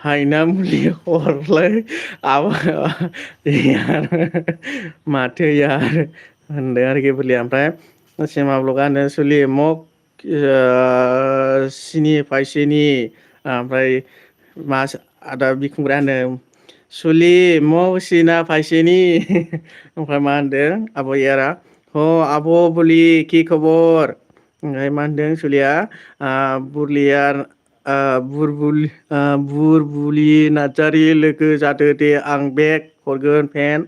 [SPEAKER 1] हायना मुलि हरलाय यार माथो यार होनदों आरोखि बुरलिया ओमफ्राय सिमा ब्लगआ होनदों सुलि मग सिनि फायसेनि ओमफ्राय आदा बिखुंग्रा होनदों सुलि मग सिना फायसेनि ओमफ्राय मा होनदों आब' यारा ह आब' बुरलि कि खबर ओमफ्राय मा होनदों सुलिया बुरलिया बुरबुलि नार्जारि लोगो जादो दे आं बेग हरगोन फेन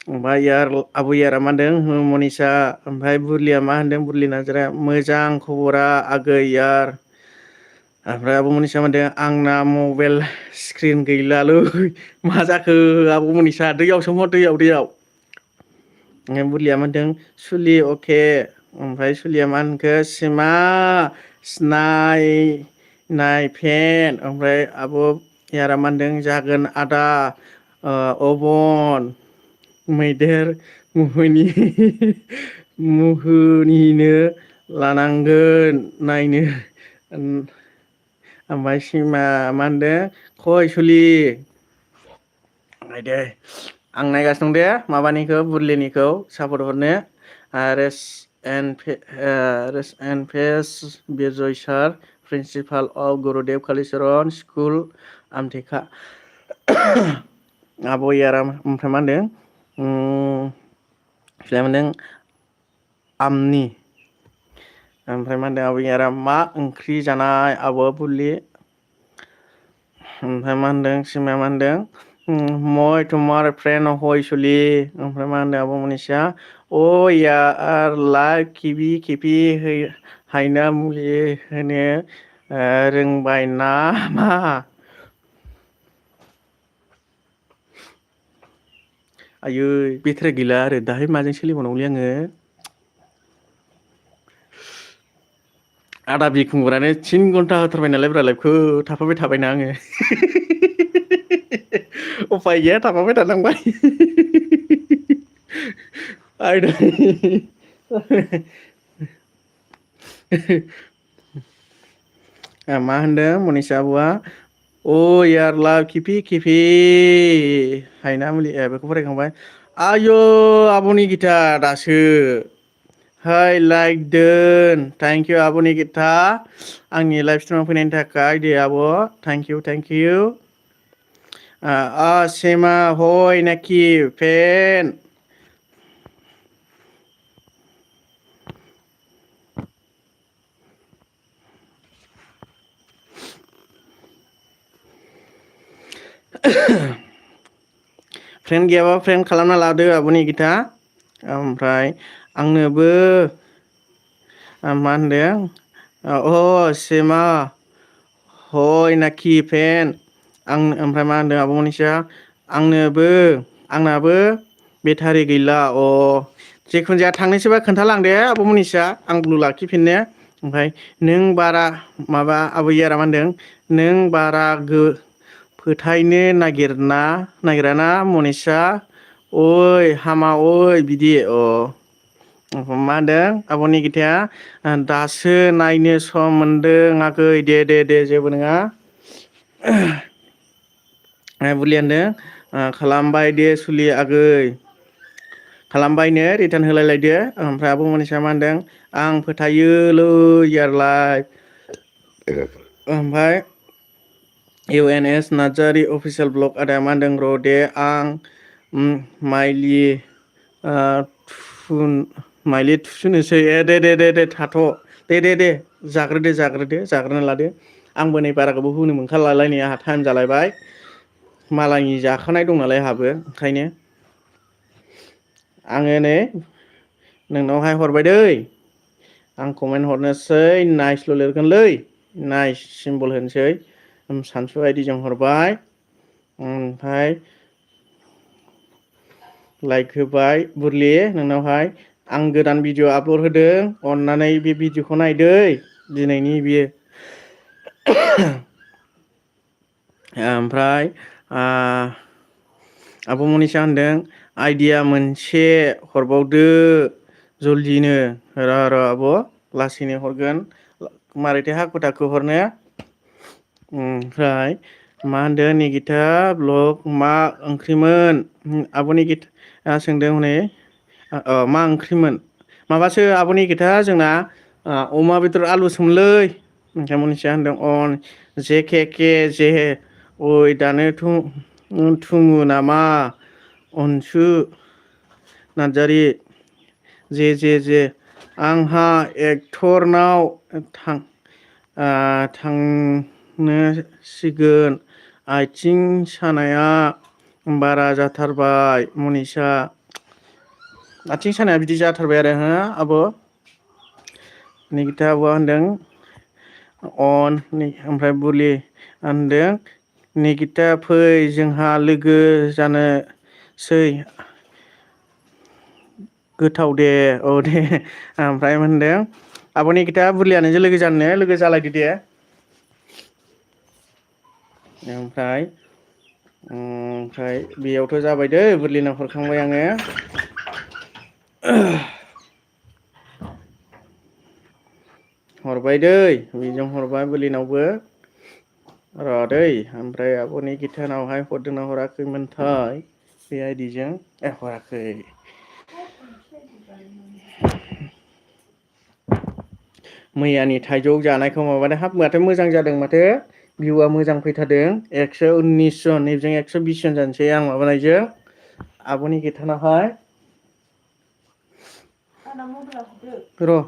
[SPEAKER 1] ओमफ्राय आब' यारा मा होनदों मनिसा ओमफ्राय बुरलिया मा होनदों बुरलि नार्जारिया मोजां खबरा आगै यार ओमफ्राय आब' मनिसा मा होनदों आंना मबाइल स्क्रिन गैलालै मा जाखो आब' मनिसा दैयाव सोमहर दैयाव ओमफ्राय बुरलिया मा होनदों सुलि अके ओमफ्राय सुलिया मा होनखो सिमा नाय फेन ओमफ्राय आब' यारा मा होनदों जागोन आदा अबन मैदेर मुहुनिनो लानांगोन नायनो ओमफ्राय सिमा मा होनदों खय सुलि नायदे आं नायगासिनो दं दे माबानिखौ बुरलिनिखौ सापर्ट हरनो rest in peace Bijoy sir principal of Gurudev Kalicharan school आमटेका आब' यारा ओमफ्राय मा होनदों मा होनदों आमनि ओमफ्राय मा होनदों आब' यारा मा ओंख्रि जानाय आब' बुरलि ओमफ्राय मा होनदों सिमाया मा होनदों मय तुमार फ्रेन्ड हय सुलि ओमफ्राय मा होनदों आब' मनिसा यार लाइभ खेबि हायना मुलि होनो रोंबाय नामा आयै बेटारि गैला आरो दाहाय माजों सोलिबावनांगौलै आङो आदा बिखुंगुरानो 3 घन्टा होथारबाय नालाय ब्रा लाइभखौ थाफाबाय थाबायना आङो उफाय गैया थाफाबाय थानांबाय आयदै मा होनदों मनिसा आब'आ अ यार लाभ किफि हायना मुलि बेखौ फरायखांबाय आयौ आब'नि गिता दासो हाय लाइक दोन थेंक इउ आब' निगिता आंनि लाइभ स्ट्रिमाव फैनायनि थाखाय दे आब' थेंक इउ सेमा हय नाखि फेन फ्रेन्ड गैयाबा फ्रेन्ड खालामना लादो आब'नि गिता ओमफ्राय आंनोबो मा होनदों सेमा हय नाखि फेन आं ओमफ्राय मा होनदों आब' मनिसा आंनाबो बेटारि गैला जेखुनु जाया थांनोसैबा खोन्थालांदे आब' मनिसा आं ब्लु लाखिफिननो ओमफ्राय नों बारा माबा आबैयारा मा होनदों नों बारा फोथायनो नागिराना मनिसा ओइ हामा ओइ बिदि मा होनदों आब'नि गिताया दासो नायनो सम मोनदों आगै दे जेबो नङा बुलिया होनदों खालामबाय दे सुलि आगै खालामबायनो रिटार्न होलायलायदो ओमफ्राय आब' मनिसा मा होनदों आं फोथायोलै यारलाय ओमफ्राय UNS नार्जारि अफिसियेल ब्लग आदाया मा होनदों र' दे आं माइलि थुसोनोसै दे थाथ' दे जाग्रोनो लादो आंबो नै बारा गोबाव होनो मोनखालालाय नै आंहा टाइम जालायबाय मालायनि जाखानाय दं नालाय आंहाबो ओंखायनो आङो नै नोंनावहाय हरबाय दै आं कमेन्ट हरनोसै नाइसल' लिरगोनलै नाइस सिम्बल होनोसै सानसु आइदिजों हरबाय ओमफ्राय लाइक होबाय बुरलि नोंनावहाय आं गोदान भिडिअ आपल'ड होदों अननानै बे भिडिअखौ नायदै दिनैनि बियो ओमफ्राय आब' मनिसा होनदों आइडिया मोनसे हरबावदो जल्दिनो र' आब' लासैनो हरगोन मारैथो हाखु दाखु हरनो ओमफ्राय मा होनदों निगिता ब्लग मा ओंख्रिमोन आब' निगिता सोंदों हनै मा ओंख्रिमोन माबासो आब' निगिता जोंना अमा बेदर आलुसोमोनलै ओमफ्राय मनिसाया होनदों जे ओइ दानो थुमु नामा अनसु नार्जारि जे आंहा एक्टरनाव थांनोसिगोन आथिं सानाया बारा जाथारबाय मनिसा आथिं सानाया बिदि जाथारबाय आरो आब' निगिता आब'आ होनदों ओमफ्राय बुलि होनदों निगिता फै जोंहा लोगो जानोसै गोथाव दे दे ओमफ्राय होनदों आब' निगिता बुरलिया नोंजों लोगो जालायदो दे ओमफ्राय बेयावथ' जाबाय दै बुरलिनाव हरखांबाय आङो हरबाय दै बेजों हरबाय बुलिनावबो र' दै ओमफ्राय आब' निगितानावहाय हरदोंना हराखैमोनथाय बे आइदिजों हराखै मैयानि थाइजौ जानायखौ माबादों हाब माथो मोजां जादों माथो भिउआ मोजां फैथारदों 119 जन नैबेजों 120 जन जानोसै आं माबानायजों आब' निगितानावहाय र'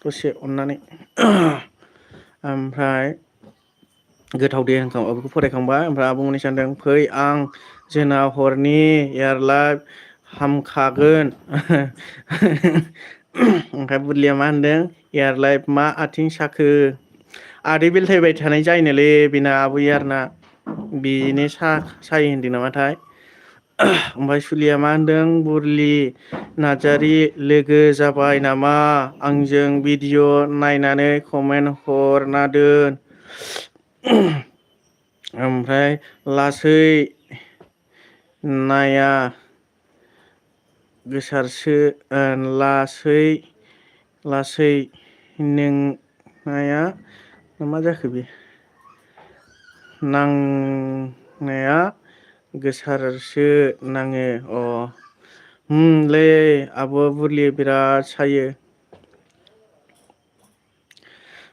[SPEAKER 1] दसे अननानै ओमफ्राय गोथाव दे बेखौ फरायखांबाय ओमफ्राय आब' मनिसा होनदों फै आं जोंनाव हरनि यारलाय हामखागोन ओमफ्राय बुरलिया मा होनदों यारलाय मा आथिं साखो आदै बेलथायबाय थानाय जायोनोलै बेना आबै आरोना बेनो सायो होनदों नामाथाय ओमफ्राय सुलिया मा होनदों बुरलि नार्जारि लोगो जाबाय नामा आंजों भिडिअ' नायनानै कमेन्ट हरना दोन। ओमफ्राय लासै नाया गोसारसो लासै नोंनाया मा जाखो बे नांनाया गोसारसो नाङो लै आब' बुरलि बिराद सायो।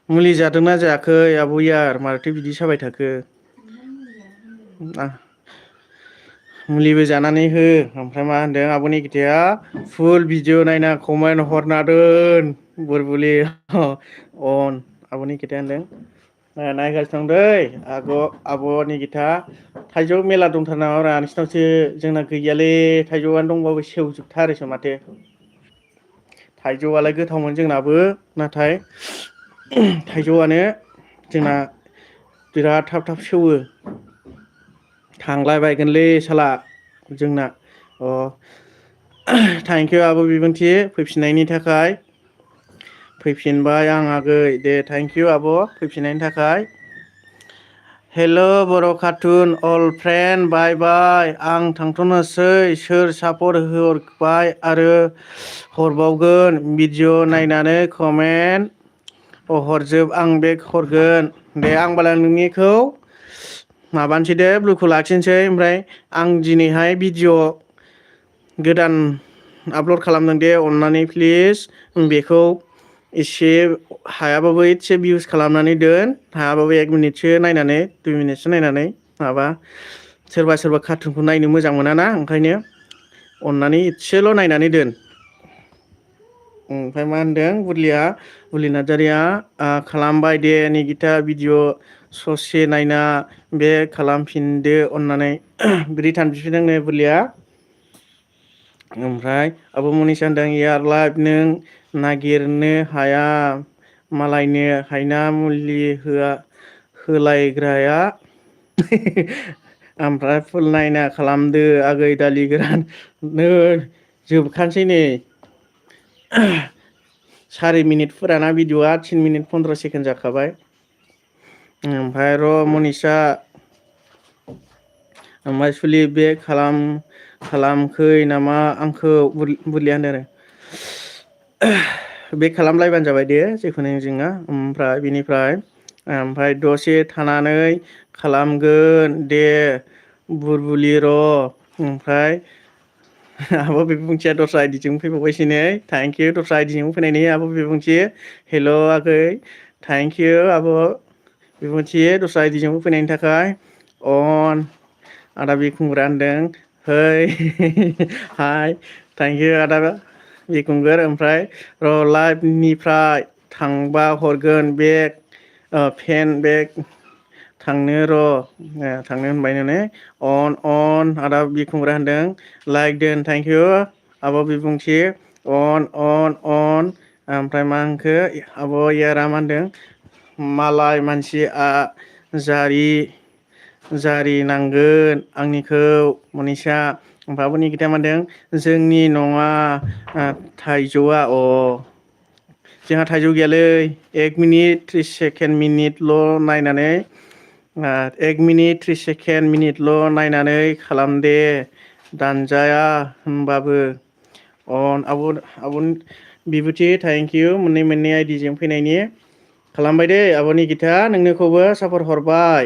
[SPEAKER 1] मुलि जादोंना जायाखै आब'यार माथो बिदि साबाय थाखो? मुलिबो जानानै हो ओमफ्राय मा होनदों आब'नि गिथाया फुल भिडिअ नायना कमेन्ट हरना दोन बुरबुलि अन आब'नि गिथाया होनदों नायगासिनो दं दै आब'नि गिथा थाइजौ मेला दंथार नामाब्रा नोंसिनावसो जोंना गैयालै थाइजौआनो दंबाबो सेवजोबथारोसो माथो। थाइजौआलाय गोथावमोन जोंनाबो नाथाय थाइजौआनो जोंना बिराद थाब थाब सेवो। थांलायबायगोनलै साला जोंना थेंकिउ आब' बिबुंथि फैफिननायनि थाखाय। फैफिनबाय आं आगै दे थेंकिउ आब' फैफिननायनि थाखाय। हेल' बर' कार्टुन अल फ्रेन्ड बाय बाय आं थांथ'नोसै सोर सापर्ट हरबाय आरो हरबावगोन भिडिअ नायनानै कमेन्ट हरजोब आं बेग हरगोन दे आंबालाय नोंनिखौ माबानोसै दे ब्लुखौ लाखिनोसै ओमफ्राय आं दिनैहाय भिडिअ गोदान आपल'ड खालामदों दे अननानै प्लिज बेखौ एसे हायाबाबो एसे भिउस खालामनानै दोन हायाबाबो 1 मिनिटसो नायनानै 2 मिनिटसो नायनानै माबा सोरबा कार्टुनखौ नायनो मोजां मोनाना ओंखायनो अननानै एसेल' नायनानै दोन। ओमफ्राय मा होनदों बुरलि नार्जारिया खालामबाय दे निगिथा भिडिअ ससे नायना बे खालामफिनदो अननानै रिटार्न बिफिनदोंनो बुरलिया। ओमफ्राय आब' मनिसा होनदों यार लाइफ नों नागिरनो हाया मालायनो हायना मुलि होलायग्राया ओमफ्राय फुल नायना खालामदो आगै दालि गोरान नै जोबखानोसै नै 4 मिनिट फुराना भिडिअआ 3 मिनिट 15 सेकेन्ड जाखाबाय। ओमफ्राय र' मनिसा ओमफ्राय सुलि बे खालामखै नामा आंखौ बुरलिया होनदों आरो बे खालामलायबानो जाबाय दे जेखुनु जोङा ओमफ्राय दसे थानानै खालामगोन दे बुरबुलि र' ओमफ्राय आब' बिबुंथिया दस्रा आइडिजों फैबावबायसै नै थेंकिउ दस्रा आइडिजों फैनायनि आब' बिबुंथि हेल' आगै थेंकिउ आब' बिबुंथि दस्रा आइडिजों फैनायनि थाखाय अन आदा बिखुंगुरा होनदों है हाय थेंकिउ आदा बिखुंगुर ओमफ्राय र' लाइभनिफ्राय थांबा हरगोन बेग पेन बेग थांनो र' थांनो होनबाय नो अन आदा बिखुंग्रा होनदों लाइक दोन थेंकिउ आब' बिबुंथि अन ओमफ्राय मा होनखो आब' इयारा मा होनदों मालाय मानसिया जारिनांगोन आंनिखौ मनिसा ओमफ्राय आब'नि गिता मा होनदों जोंनि नङा थाइजौआ जोंहा थाइजौ गैयालै 1 मिनिट 30 सेकेन्ड मिनिटल' नायनानै 1 मिनिट 30 सेकेन्ड मिनिटल' नायनानै खालामदे दानजाया होनबाबो आब' बिबुथि थेंकिउ मोननै आइडिजों फैनायनि खालामबाय दे आब'नि गिता नोंनोखौबो सापर्ट हरबाय।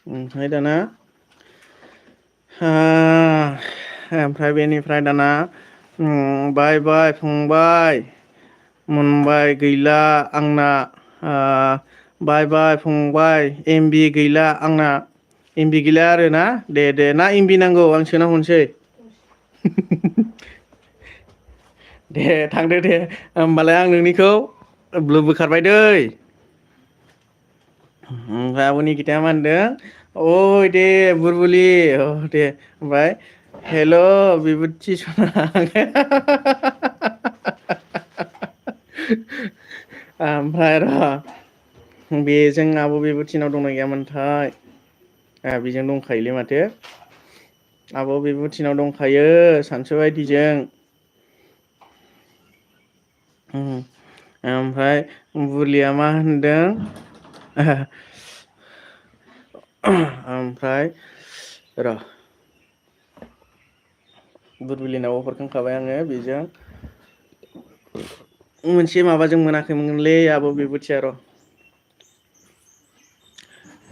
[SPEAKER 1] ओमफ्राय दाना ओमफ्राय बेनिफ्राय दाना बाय बाय फंबाय मोनबाय गैला आंना बाय बाय फंबाय एमबि गैला आंना एमबि गैला आरोना दे ना एमबि नांगौ आं सोना हरनोसै दे थांदो दे होमबालाय आं नोंनिखौ ब्लु बोखारबाय दै। ओमफ्राय आब'नि गिताया मा होनदों ओइ दे बुरबुलि दे ओमफ्राय हेल' बिबुथि सना ओमफ्राय र' बेजों आब' बिबुथिनाव दंना गैयामोनथाय बेजों दंखायोलै माथो आब' बिबुथिनाव दंखायो सानसु बायदिजों ओमफ्राय बुलिया मा होनदों ओमफ्राय र' बुरबिलिनाव हरखांखाबाय आङो बेजों मोनसे माबाजों मोनाखैमोनलै आब' बिबुथिया र'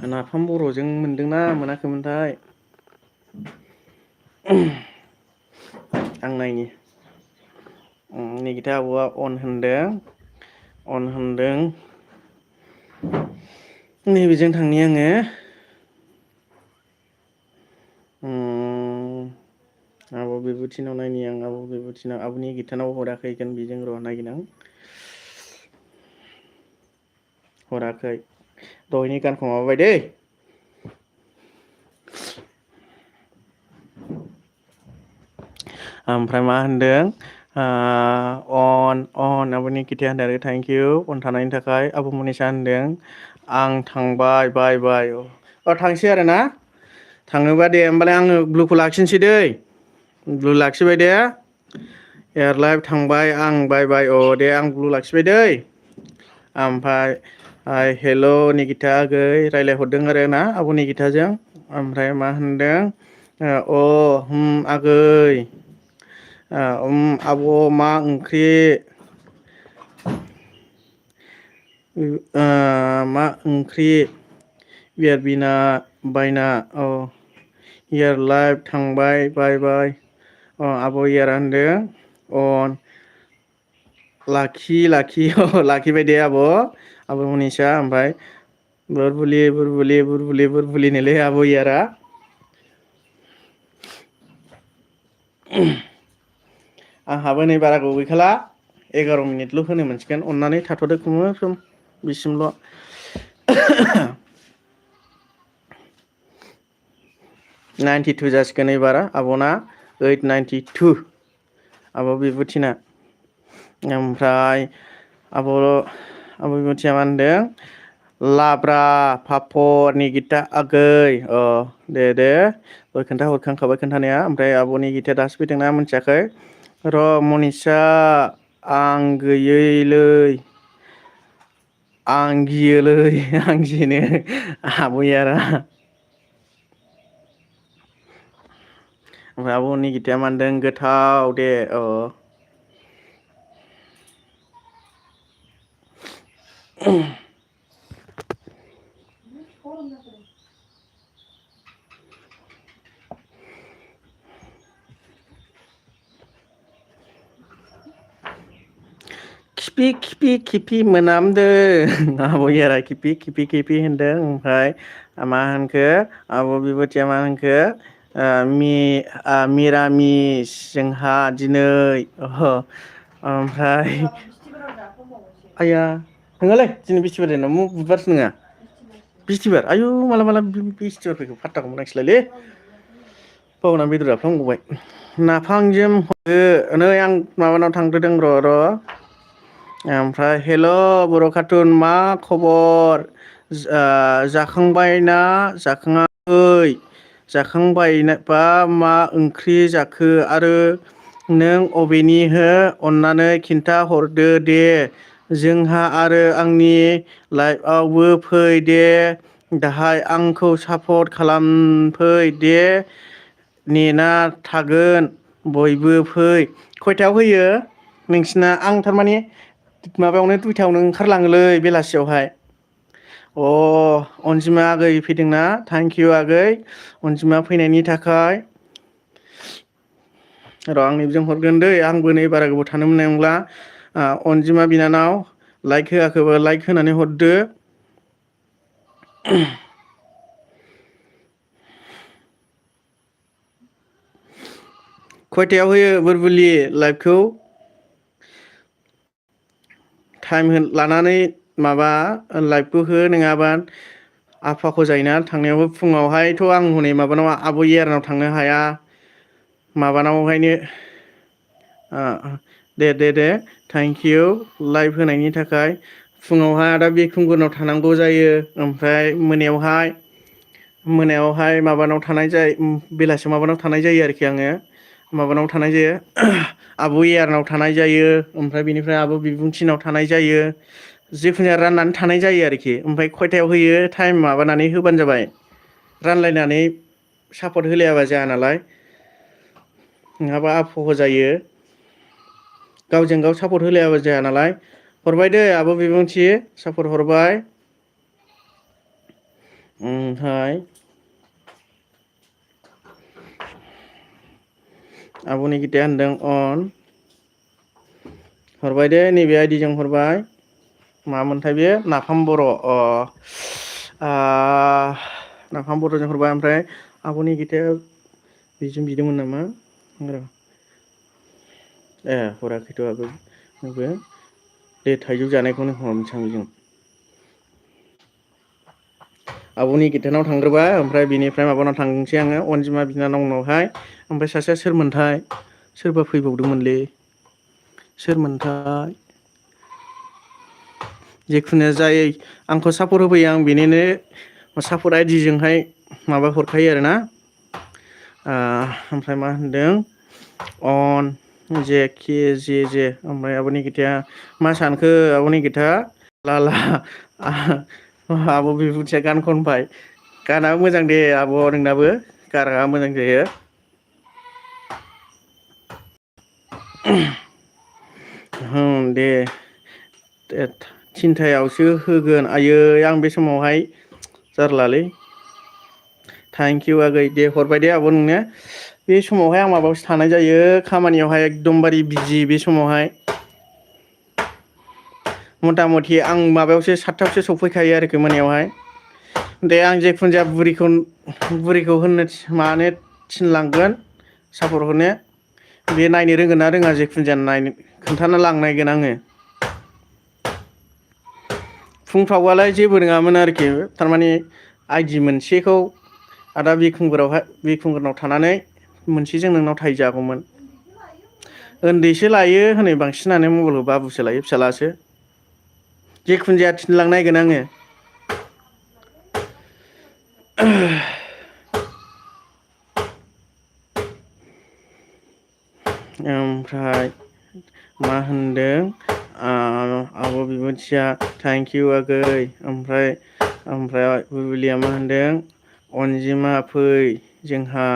[SPEAKER 1] नाफाम बर'जों मोनदोंना मोनाखैमोनथाय आं नायनि निगिथा आब'आ अन होनदों नैबेजों थांनि आङो आब' बिबुथिनाव नायनि आं आब' बिबुथिनाव आब'नि गिथानाव हराखैगोन बेजों र' नायगोन आं हराखै दहायनि गानखौ माबाबाय दै ओमफ्राय मा होनदों अन आब'नि गिथाया होनदों थेंक इउ अन थानायनि थाखाय आब' मनिसा होनदों आं थांबाय बाय थांसै आरो ना थाङोबा दे होमबालाय आङो ब्लुखौ लाखिनोसै दै ब्लु लाखिबाय दे एयारलाइभ थांबाय आं बाय अ दे आं ब्लु लाखिबाय दै ओमफ्राय हेल' निगिथा आगै रायज्लायहरदों आरो ना आब' निगिथाजों ओमफ्राय मा होनदों आगै आब' मा ओंख्रि मा ओंख्रि बियार बिना बायना इयार लाइभ थांबाय बाय आब' इयारा होनदों अन लाखिबाय दे आब' मनिसा ओमफ्राय बुरबुलिनोलै आब' इयारा आंहाबो नै बारा गोबाव गैखाला 11 मिनिटल' होनो मोनसिगोन अननानै थाथ'दो खुनुरुखुम बिसिमल' 92 जासिगोन एबार आब'ना 892 आब' बिबुथिना ओमफ्राय आब' बिबुथिया मा होनदों लाब्रा पापर निगिथा आगै दे दहाय खोन्थाहरखांखाबाय खोन्थानाया ओमफ्राय आब'नि गिथाया दासो फैदोंना मिथियाखै र' मनिसा आं गैयैलै आं गियोनो आब' इयारा ओमफ्राय आब' निगिथाया मा होनदों गोथाव दे खिफि मोनामदों आब' इयारा खिफि होनदों ओमफ्राय मा होनखो आब' बिबुथिया मा होनखो मिरामिस जोंहा दिनै ओमफ्राय आया नङालै दिनै बिस्थिबार ना बुधबारसो नङा बिस्थिबार आयु माला बिस्थिबार फैखो फात्ताखौनो मोनाखिसैलायलै बावना बेदर जाफ्लांबावबाय नाफामजों हरदो नै आं माबानाव थांग्रोदों र' ओमफ्राय हेल' बर' कार्टुन मा खबर जाखांबायना जाखाङाखै जाखांबायबा मा ओंख्रि जाखो आरो नों अबेनि हो अननानै खिन्था हरदो दे जोंहा आरो आंनि लाइफआवबो फै दे दाहाय आंखौ सापर्ट खालामफै दे नेना थागोन बयबो फै खयथायाव होयो नोंसिना आं थारमाने माबायावनो 2थायावनो ओंखारलाङोलै बेलासियावहाय अनजिमा आगै फैदोंना थेंक इउ आगै अनजिमा फैनायनि थाखाय र' आं नैबेजों हरगोन दै आंबो नै बारा गोबाव थानो मोननाय नंला अनजिमा बिनानाव लाइक होआखैबा लाइक होनानै हरदो खयथायाव होयो बुरबुलि लाइभखौ टाइम लानानै माबा लाइभखौ हो नङाबा आफाखौ जायोना थांनायावबो फुङावहायथ' आं हनै माबानाव आब' इयारानाव थांनो हाया माबानावहायनो दे थेंक इउ लाइभ होनायनि थाखाय फुङावहाय आदा बिखुंगुरनाव थानांगौ जायो ओमफ्राय मोनायावहाय मोनायावहाय माबानाव थानाय जायो, बेलासियाव माबानाव थानाय जायो आरोखि आङो माबानाव थानाय जायो आब' इयारनाव थानाय जायो, ओमफ्राय बेनिफ्राय आब' बिबुंथिनाव थानाय जायो, जिखुनु जाया राननानै थानाय जायो आरोखि। ओमफ्राय खयथायाव होयो टाइम माबानानै होबानो जाबाय, रानलायनानै सापर्ट होलायाबा जाया नालाय, नङाबा आबह' जायो, गावजों गाव सापर्ट होलायाबा जाया नालाय। हरबाय दै आब' बिबुंथि सापर्ट हरबाय। ओमफ्राय आब' निकिताया होनदों अन हरबाय दे, नैबे आइडिजों हरबाय। मामोनथाय बेयो नाफाम बर', नाफाम बर'जों हरबाय। ओमफ्राय आब' निकिताया बेजों बिदोंमोन नामा र', ए हराखैथ' आबो दे थाइजौ जानायखौनो हरनोसै आं बेजों। आब' निकितानाव थांग्रोबाय, ओमफ्राय बिनिफ्राय माबानाव थांसै आङो अनजिमा बिनानावनावहाय। ओमफ्राय सासेया सोरमोनथाय, सोरबा फैबावदोंमोनलै, सोरमोनथाय जिखुनु जाय आंखौ सापर्ट होफैयो आं बेनिनो सापर्ट आइडिजोंहाय माबा हरखायो आरोना। ओमफ्राय मा होनदों अन जे के जे जे, ओमफ्राय आब' निकिताया मा सानखो आब' निकिता ला ला आब' बिबुंथिया गान खनबाय। गानाबो मोजां दे आब' नोंनाबो, गाराङा मोजां जायो। दे थिनथायावसो होगोन आयै आं बे समावहाय जारलालै। थेंक इउ आगै, दे हरबाय दे आब' नोंनो। बे समावहाय आं माबायावसो थानाय जायो खामानियावहाय, एकदमबारे बिजि बे समावहाय। मथा मथि आं माबायावसो 7थायावसो सफैखायो आरोखि मोनायावहाय। दे आं जेखुनु जाया बुरिखौ होननो मानो थिनलांगोन सापर्ट हरनो, बे नायनो रोंगोन ना रोङा जेखुनु जाया नायनो खोन्थाना लांनायगोन आङो। फुंफ्रावबालाय जेबो नङामोन आरोखि, थारमाने आइदि मोनसेखौ आदा बिखुंगुरनाव थानानै मोनसेजों नोंनाव थाहैजागौमोन। उन्दैसो लायो हनै बांसिनानो मबाइलखौ, बाबुसो लायो फिसालासो। जेखुनु जाया थिनलांनायगोन आङो। ओमफ्राय मा होनदों आब' बिबुंथिया थेंक इउ आगै। ओमफ्राय बुलबुलिया मा होनदों अनजिमा फै जोंहा,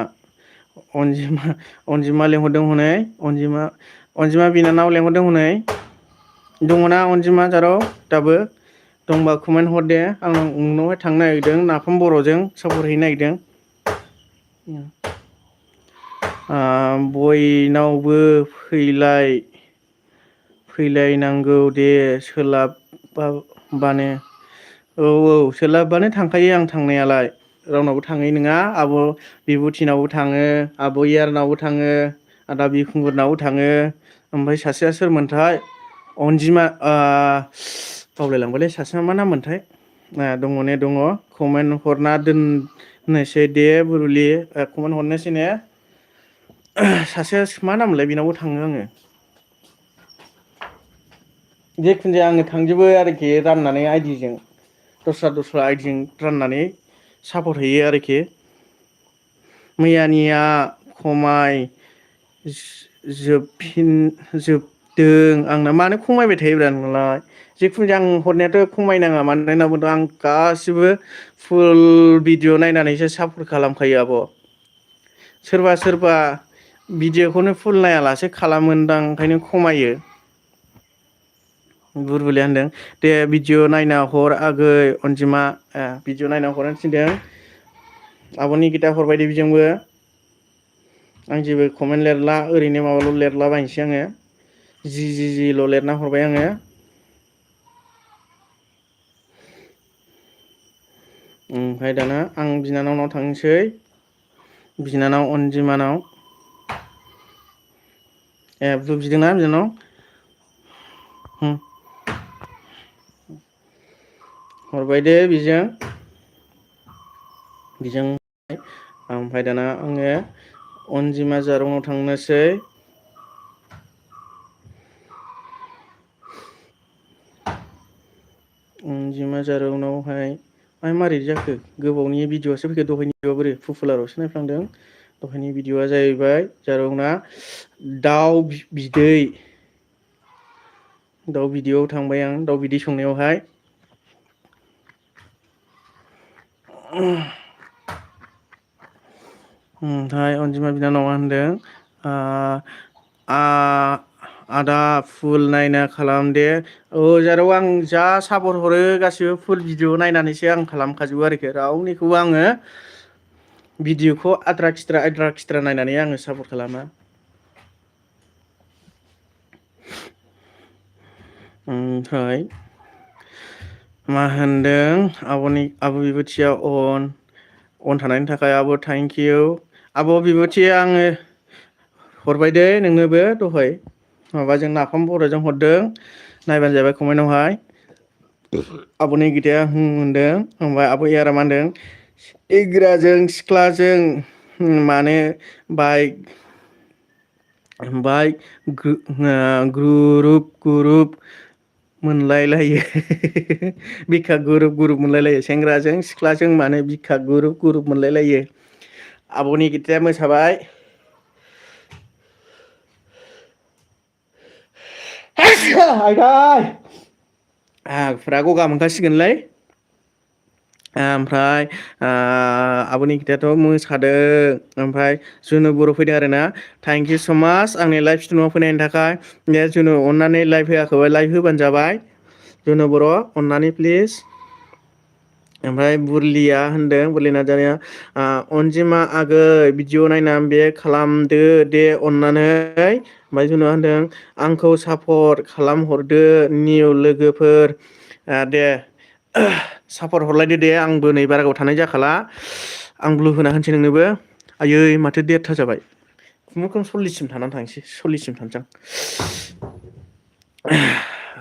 [SPEAKER 1] अनजिमा लेंहरदों हनै, अनजिमा बिनानाव लेंहरदों हनै। दङना अनजिमा जारौ दाबो? दंबा कमेन्ट हर दे, आं नोंनावहाय थांनो नागिरदों नाफाम बर'जों सापर्ट हैनो नागिरदों। बयनावबो फैलायनांगौ दे सोलाबबानो। औ सोलाबबानो थांखायो आं थांनायालाय, रावनावबो थाङै नङा। आब' बिबुथिनावबो थाङो, आब' इयारनावबो थाङो, आदा बिखुंगुरनावबो थाङो। ओमफ्राय सासेया सोरमोनथाय अनजिमा, बावलायलांबायलै सासेना मा नाम मोनथाय। दङ ने दङ, कमेन्ट हरना दोननोसै दे बुरुलि, कमेन्ट हरनोसै ने। सासेया मा नामलाय बेनावबो थाङो आङो। जेखुनु जाया आङो थांजोबो आरोखि राननानै आइदिजों, दस्रा आइदिजों राननानै सापर्ट हैयो आरोखि। मैयानिया खमाय जोबदों आंना, मानो खमायबाय थायोब्रा नोंनालाय। जिखुनु जाया आं हरनायाथ' खमायनाङा, मानोना आं गासिबो फुल भिडिअ नायनानैसो सापर्ट खालामखायो आब'। सोरबा भिडिअखौनो फुल नायालासे खालामोनदां, ओंखायनो खमायो। बुरबुलिया होनदों दे भिडिअ नायना हर आगै अनजिमा, भिडिअ नायना हरनो थिनदों। आब' निकिता हरबाय दे बेजोंबो। आं जेबो कमेन्ट लिरला, ओरैनो माबाल' लिरला बायनोसै आङो, जिल' लिरना हरबाय आङो। ओमफ्राय दाना आं बिनानावनाव थांनोसै, बिनानाव अनजिमानाव। बिदोंना बिनानाव? हरबाय दे बेजों। ओमफ्राय दाना आङो अनजिमा जारौनाव थांनोसै। अनजिमा जारौनावहाय मारै जाखो गोबावनि भिडिअ'आसो फैखो दहायनि भिडिअ'आ बोरै पपुलारावसो नायफ्लांदों दहायनि भिडिअ'आ जाहैबाय जारौना दाउ बिदैयाव थांबाय आं दाउ बिदै संनायावहाय ओमफ्राय अनजिमा बिनानावा होनदों आदा फुल नायना खालाम दे औ जारौ आं जा सापर्ट हरो गासिबो फुल भिडिअ नायनानैसो आं खालामखाजोबो आरोखि रावनिखौबो आङो भिडिअखौ आद्रा खिद्रा नायनानै आङो सापर्ट खालामा ओमफ्राय मा होनदों आब' बिबुथिया अन थानायनि थाखाय आब' थेंक इउ आब' बिबुथि आङो हरबाय दे नोंनोबो दहाय माबाजों नाफाम बराजों हरदों नायबानो जाबाय कमेन्टआवहाय आब'नि गिताया होनदों ओमफ्राय आब' इयारा मा होनदों एग्राजों सिख्लाजों मानो ग्रुप मोनलायलायो बिखा गुरुप मोनलायलायो सेंग्राजों सिख्लाजों मानो बिखा गुरुप मोनलायलायो आब'नि गिताया मोसाबाय गुफुरा गगा मोनखासिगोनलै ओमफ्राय आब'नि गितायाथ' मोसादों ओमफ्राय जुनु बर' फैदों आरोना थेंक इउ स' माच आंनि लाइभ स्ट्रिमाव फैनायनि थाखाय दे जुनु अननानै लाइभ होआखैबा लाइभ होबानो जाबाय जुनु बर' अननानै प्लिज ओमफ्राय बुरलिया होनदों बुरलि नार्जारिया अनजिमा आगै भिडिअ नायनानै बे खालामदो दे अननानै ओमफ्राय जुनुआ होनदों आंखौ सापर्ट खालामहरदो निउ लोगोफोर दे सापर्ट हरलायदो दे आंबो नै बारा गोबाव थानाय जाखाला आं ब्लु होना होनसै नोंनोबो आयै माथो 1:30 जाबाय खुनुरुखुम 40सिम थानानै थांसै 40सिम थानोसै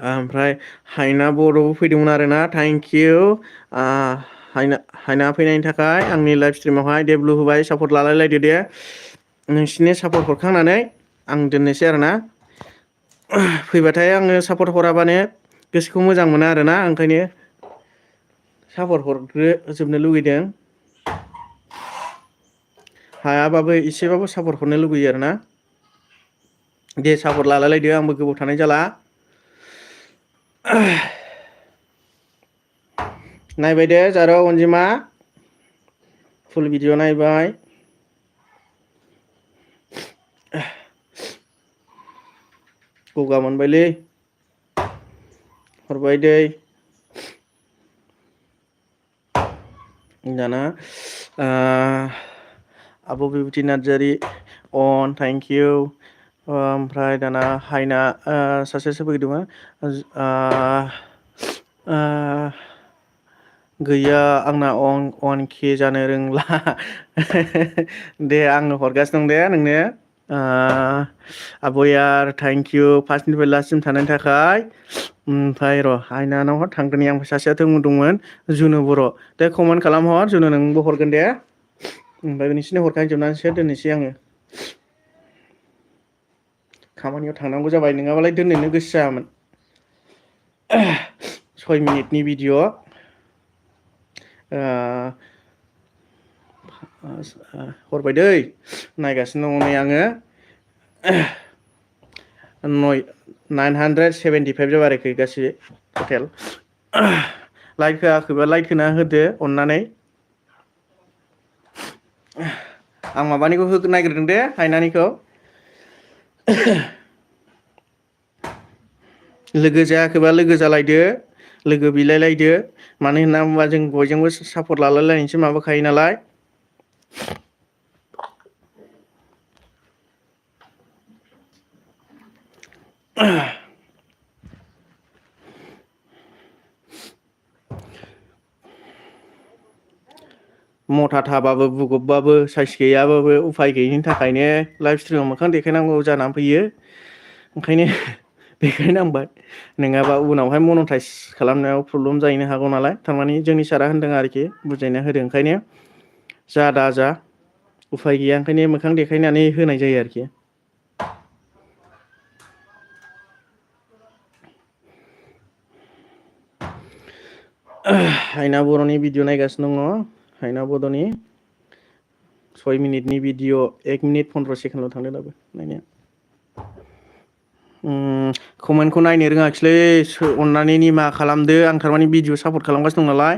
[SPEAKER 1] आं ओमफ्राय हायना बर'बो फैदोंमोन आरोना थेंक इउ हायना फैनायनि थाखाय आंनि लाइभ स्ट्रिमावहाय दे ब्लु होबाय सापर्ट लालायलायदो दे नोंसिनि सापर्ट हरखांनानै आं दोननोसै आरोना फैबाथाय आङो सापर्ट हराबानो गोसोखौ मोजां मोना आरोना ओंखायनो सापर्ट हरग्रोजोबनो लुगैदों हायाबाबो एसेबाबो सापर्ट हरनो लुगैयो आरोना दे सापर्ट लालायलायदो आंबो गोबाव थानाय जाला नायबाय दे जारौ अनजिमा फुल भिडिअ नायबाय गगा मोनबायलै हरबाय दै दाना आब' बिबुति नार्जारि थेंक इउ ओमफ्राय दाना हायना सासेसो फैदोंमोन गैया आंना 1K जानो रोंला दे आंनो हरगासिनो दं दे नोंनो आब'यार थेंक इउ फार्स्टनिफ्राय लास्टसिम थानायनि थाखाय ओमफ्राय र' हायनानाव थांग्रोनि आं सासेयाथ' दंमोन जुनु बर' दे कमेन्ट खालामहर जुनु नोंबो हरगोन दे ओमफ्राय नोंसिनो हरखांजोबनानैसो दोननोसै आङो खामानियाव थांनांगौ जाबाय नङाबालाय दोननोनो गोसो जायामोन 6 मिनिटनि भिडिअ हरबाय दै नायगासिनो दङ नै आङो 975 जाबाय आरोखि गासै टटेल लाइक होआखैबा लाइक होना होदो अननानै आं माबानिखौ नायग्रोदों दे हायनानिखौ लोगो जायाखैबा लोगो जालायदो लोगो बिलायलायदो मानो होनना बुङोबा जों बयजोंबो सापर्ट लालायलायनोसो माबाखायो नालाय मथा थाबाबो बुगबबाबो साइस गैयाबाबो उफाय गैयिनि थाखायनो लाइभ स्ट्रिमाव मोखां देखायनांगौ जानानै फैयो ओंखायनो देखायनांबाय नङाबा उनावहाय मनेटाइस खालामनायाव प्रब्लेम जाहैनो हागौ नालाय थारमाने जोंनि सारा होनदों आरोखि बुजायना होदों ओंखायनो जा दाजा उफाय गैया ओंखायनो मोखां देखायनानै होनाय जायो आरोखि हायना बर'नि भिडिअ नायगासिनो दङ हायना बर'नि 6 मिनिटनि भिडिअ 1 मिनिट 15 सेकेन्डल' थांदों दाबो नायनाया कमेन्टखौ नायनो रोङाखिसैलै अननानै निमाहा खालामदो आं थारमाने भिडिअ सापर्ट खालामगासिनो दं नालाय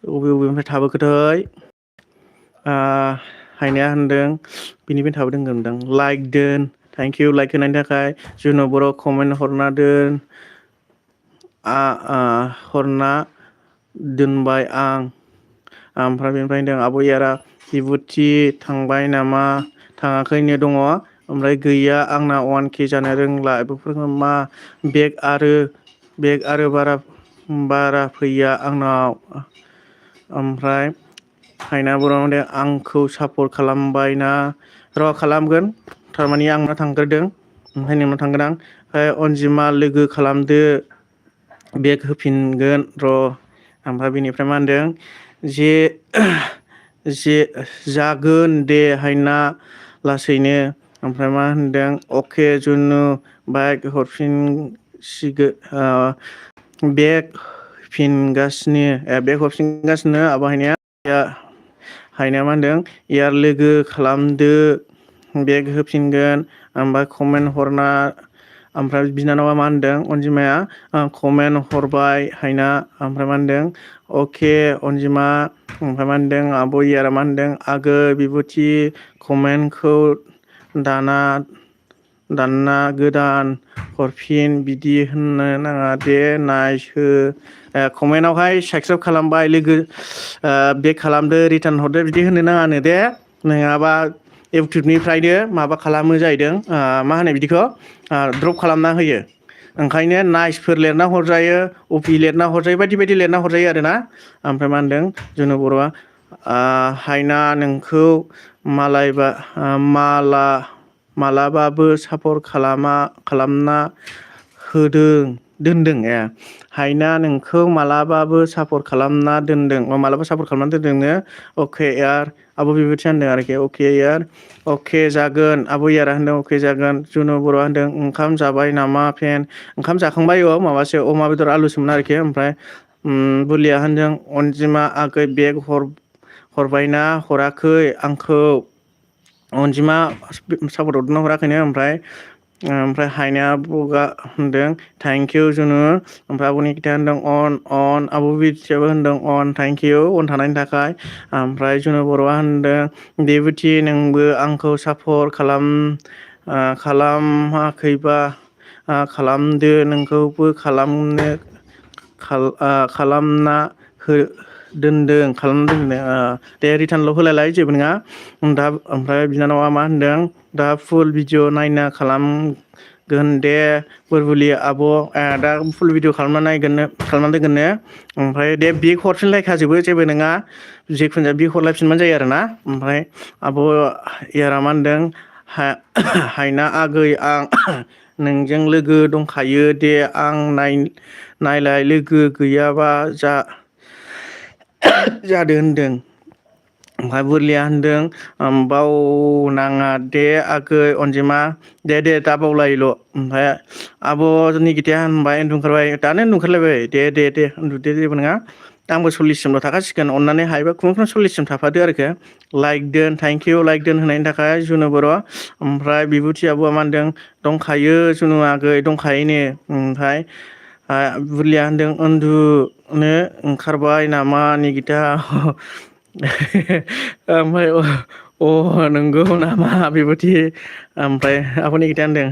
[SPEAKER 1] बबेनिफ्राय थाबोखोथाय हायनाया होनदों बिनिफ्रायनो थाबोदों होनदों लाइक दोन थेंक इउ लाइक होनायनि थाखाय जुन बर' कमेन्ट हरना दोन हरना दोनबाय आं ओमफ्राय बेनिफ्राय होनदों आब' यारा बिबुथि थांबाय नामा थाङाखैनो दङ ओमफ्राय गैया आंना 1K जानो रोंला बेफोरखौ मा बेग आरो बारा फैया आंनाव ओमफ्राय हायना बर' आंखौ सापर्ट खालामबायना र' खालामगोन थारमाने आंना थांग्रोदों ओमफ्राय नोंनाव थांगोन आं ओमफ्राय अनजिमा लोगो खालामदो बेग होफिनगोन र' ओमफ्राय बेनिफ्राय मा होनदों जे जागोन दे हायना लासैनो ओमफ्राय मा होनदों अके जुनु बाइक हरफिनसिगोन बेग हरफिनगासिनो आब' हायनाया मा होनदों यार लोगो खालामदो बेग होफिनगोन ओमफ्राय कमेन्ट हरना ओमफ्राय बिनानावा मा होनदों अनजिमाया कमेन्ट हरबाय हायना ओमफ्राय मा होनदों अके अनजिमा ओमफ्राय मा होनदों आब' यारा मा होनदों आगै बिबुथि कमेन्टखौ दानना गोदान हरफिन बिदि होननो नाङा दे नाइस हो कमेन्टआवहाय साबसक्राइब खालामबाय लोगो बेक खालामदो रिटार्न हरदो बिदि होनो नाङानो दे नङाबा इउटुबनिफ्रायनो माबा खालामो जाहैदों मा होनो बिदिखौ द्रप खालामना होयो ओंखायनो नाइसफोर लिरना हरजायो अपि लिरना हरजायो बायदि बायदि लिरना हरजायो आरोना ओमफ्राय मा होनदों जुनु बर'आ हायना नोंखौ मालाबाबो सापर्ट खालामना दोनदों हायना नोंखौ मालाबाबो सापर्ट खालामना दोनदों नो अके यार आब' बिबुथि होनदों आरोखि अके यार अके जागोन आब' यारा होनदों अके जागोन जुनु बर'आ होनदों ओंखाम जाबाय नामा फेन ओंखाम जाखांबाय माबासो अमा बेदर आलुसोमोन आरोखि ओमफ्राय बुलिया होनदों अनजिमा आगै बेग हरबायना हराखै आंखौ अनजिमा सापर्ट हरदोंना हराखैनो ओमफ्राय हायनाया बगा होनदों थेंक इउ जुनु ओमफ्राय आब' निकिताया होनदों अन आब' बिबुथियाबो होनदों अन थेंक इउ अन थानायनि थाखाय ओमफ्राय जुनु बर'आ होनदों बिबुथि नोंबो आंखौ सापर्ट खालामाखैबा खालामदो नोंखौबो खालामना दोनदों दे रिटार्नल' होलायलाय जेबो नङा दा ओमफ्राय बिनानावा मा होनदों दा फुल भिडिअ नायना खालामगोन दे बुरबुलि आब' दा फुल भिडिअ खालामना दोनगोननो ओमफ्राय दे बेग हरफिनलायखाजोबो जेबो नङा जिखुनु जाया बेग हरलायफिनबानो जायो आरोना ओमफ्राय आब' यारा मा होनदों हायना आगै आं नोंजों लोगो दंखायो दे आं नायलाय लोगो गैयाबा जादो होनदों ओमफ्राय बुरलिया होनदों बावनाङा दे आगै अनजिमा दे दा बावलायोल' ओमफ्राय आब' निकिताया होनबाय उन्दु ओंखारबाय दानो उन्दु ओंखारलायबाय दे उन्दुदो जेबो नङा आंबो 40सिमल' थाखासिगोन अननानै हायोबा खुनुरुखुम 40सिम थाफादो आरोखि लाइक दोन थेंक इउ लाइक दोन होनायनि थाखाय जुनु बर' ओमफ्राय बिबुथि आब'आ मा होनदों दंखायो जुनु आगै दंखायोनो ओमफ्राय बुरलिया होनदों उन्दुनो ओंखारबाय नामा निकिता ओमफ्राय नंगौ नामा बिबुथि ओमफ्राय आब' निकिताया होनदों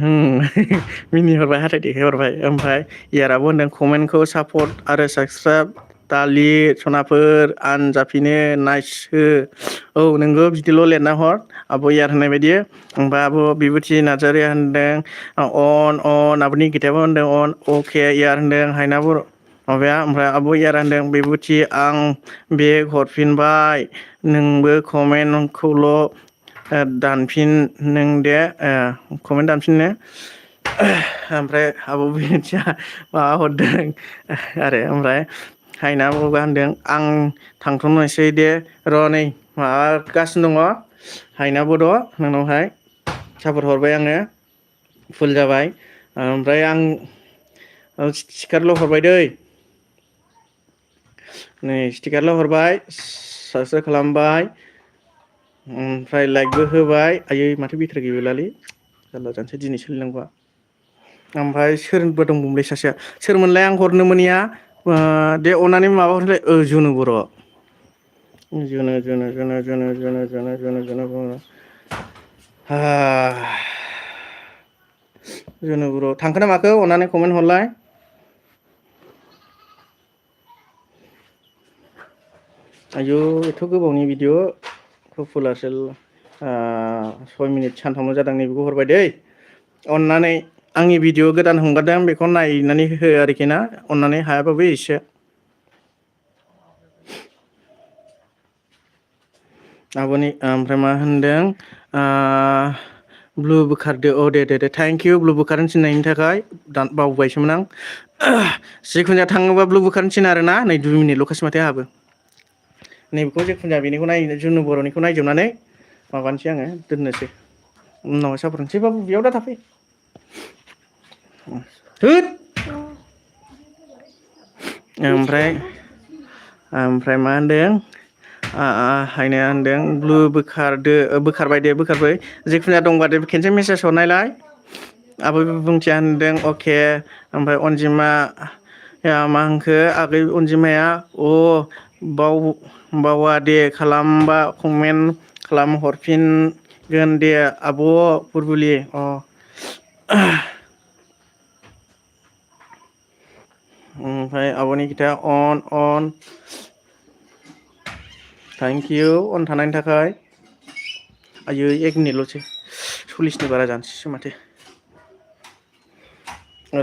[SPEAKER 1] मिनिहरबाय हाथाय देखायहरबाय ओमफ्राय इयाराबो होनदों कमेन्टखौ सापर्ट आरो साबसक्राइब दालिर सनाफोर आनजाफिनो नाइस हो नोंगौ बिदिल' लिरना हर आब' इयार होननाय बायदि ओमफ्राय आब' बिबुथि नार्जारिया होनदों अन आब' निकितायाबो होनदों अन अके इयार होनदों हायना बर' माबाया ओमफ्राय आब' इयार होनदों बिबुथि आं बेग हरफिनबाय नोंबो कमेन्टखौल' दानफिन नों दे कमेन्ट दानफिननो ओमफ्राय आब' बिबुथिया माबा हरदों आरो ओमफ्राय हायना बगा होनदों आं थांथ'नोसै दे र' नै माबागासिनो दङ हायना बड' नोंनावहाय सापर्ट हरबाय आङो फुल जाबाय ओमफ्राय आं सिखारल' हरबाय दै नै स्टिकारल' हरबाय साबसक्राइब खालामबाय ओमफ्राय लाइकबो होबाय आयै माथो बेटारि गैबावलालै जारला जानोसै दिनै सोलिनांगौआ ओमफ्राय सोरबा दंबावोमोनलाय सासेया सोरमोनलाय आं हरनो मोनैया दे अननानै माबा हरलाय जुनु बर' जुनु जुनु बर' थांखोना माखो अननानै कमेन्ट हरलाय आयु एथ' गोबावनि भिडिअ पपुलारसो 6 मिनिट सानथामल' जादों नैबेखौ हरबाय दै अननानै आंनि भिडिअ गोदान हगारदों बेखौ नायनानै हो आरोखि ना अननानै हायाबाबो एसे आब'नि ओमफ्राय मा होनदों ब्लु बोखारदो औ दे थेंक इउ ब्लु बोखारनो थिननायनि थाखाय बावबायसोमोन आं जिखुनु जाया थाङोबा ब्लु बोखारनो थिनो आरोना नै 2 मिनिटल'खासै माथो आंहाबो नैबेखौ जिखुनु जाया बेनिखौ नाय जुनु बर'निखौ नायजोबनानै माबानोसै आङो दोननोसै उनावहाय सापरनोसै बाबु बेयाव दा थाफै होद ओमफ्राय मा होनदों हायनाया होनदों ब्लु बोखारदो बोखारबाय दे बोखारबाय जिखुनुया दंबा दे खेनसे मेसेज हरनायलाय आबै बुंथिया होनदों अके ओमफ्राय अनजिमा मा होनखो आगै अनजिमाया बावा दे खालामबा कमेन्ट खालाम हरफिनगोन दे आब' बुरबुलि ओमफ्राय आब'नि खोथाया अन थेंक इउ अन थानायनि थाखाय आयै 1 मिनिटल'सै 40नि बारा जानोसैसो माथो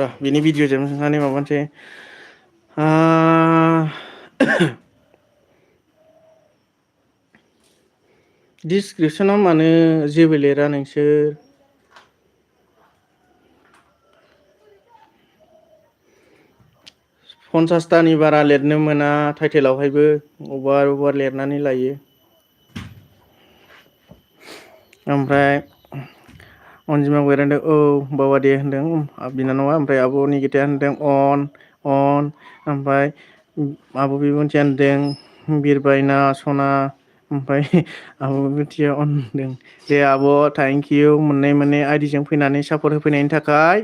[SPEAKER 1] र' बिनि भिडिअ जोबनानै माबानोसै डिसक्रिपसनाव मानो जेबो लिरा नोंसोर 50तानि बारा लिरनो मोना टाइटेलावहायबो अभार लिरनानै लायो ओमफ्राय अनजिमा गैरांदों औ बावा दे होनदों बिनानावा ओमफ्राय आब'नि गिताया होनदों अन ओमफ्राय आब' बिबुंथिया होनदों बिरबायना सना ओमफ्राय आब' बिबुंथिया अन होनदों दे आब' थेंक इउ मोननै आइडिजों फैनानै सापर्ट होफैनायनि थाखाय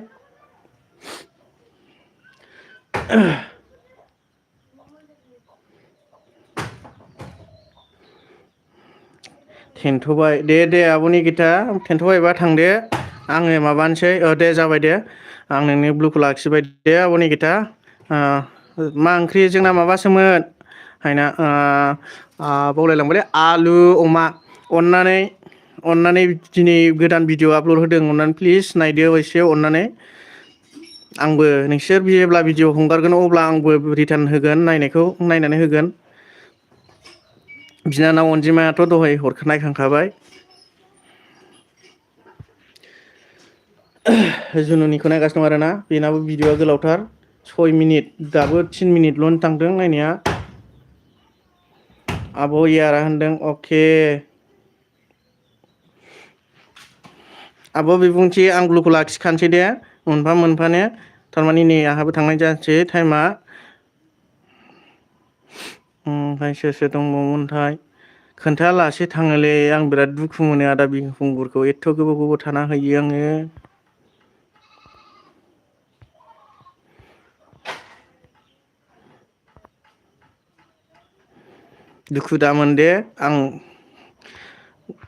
[SPEAKER 1] थेनथ'बाय दे आब'नि गिता थेनथ'बायबा थांदो आङो माबानोसै दे जाबाय दे आं नोंनि ब्लुखौ लाखिबाय दे आब'नि गिता मा ओंख्रि जोंना माबासोमोन हायना बावलायलांबायलै आलु अमा अननानै दिनै गोदान भिडिअ आपल'ड होदों अननानै प्लिज नायदो एसे अननानै आंबो नोंसोर जेब्ला भिडिअ हगारगोन अब्ला आंबो रिटार्न होगोन नायनानै होगोन बिनानाव अनजिमायाथ' दहाय नायखांखाबाय जुनुनिखौ नायगासिनो दं आरोना बेनाबो भिडिअआ गोलावथार 6 मिनिट दाबो 3 मिनिटल' थांदों नायनाया आब' यारा होनदों अके आब' बिबुंथि आं ब्लुखौ लाखिखानोसै दे मोनफा थारमाने नै आंहाबो थांनाय जानोसै टाइमा ओमफ्राय सोर दंबावोमोनथाय खोन्थालासे थाङोलै आं बिराद दुखु मोनो आदा बिहुंगुरखौ एथ' गोबाव थाना होयो आङो दुखु दामोन दे आं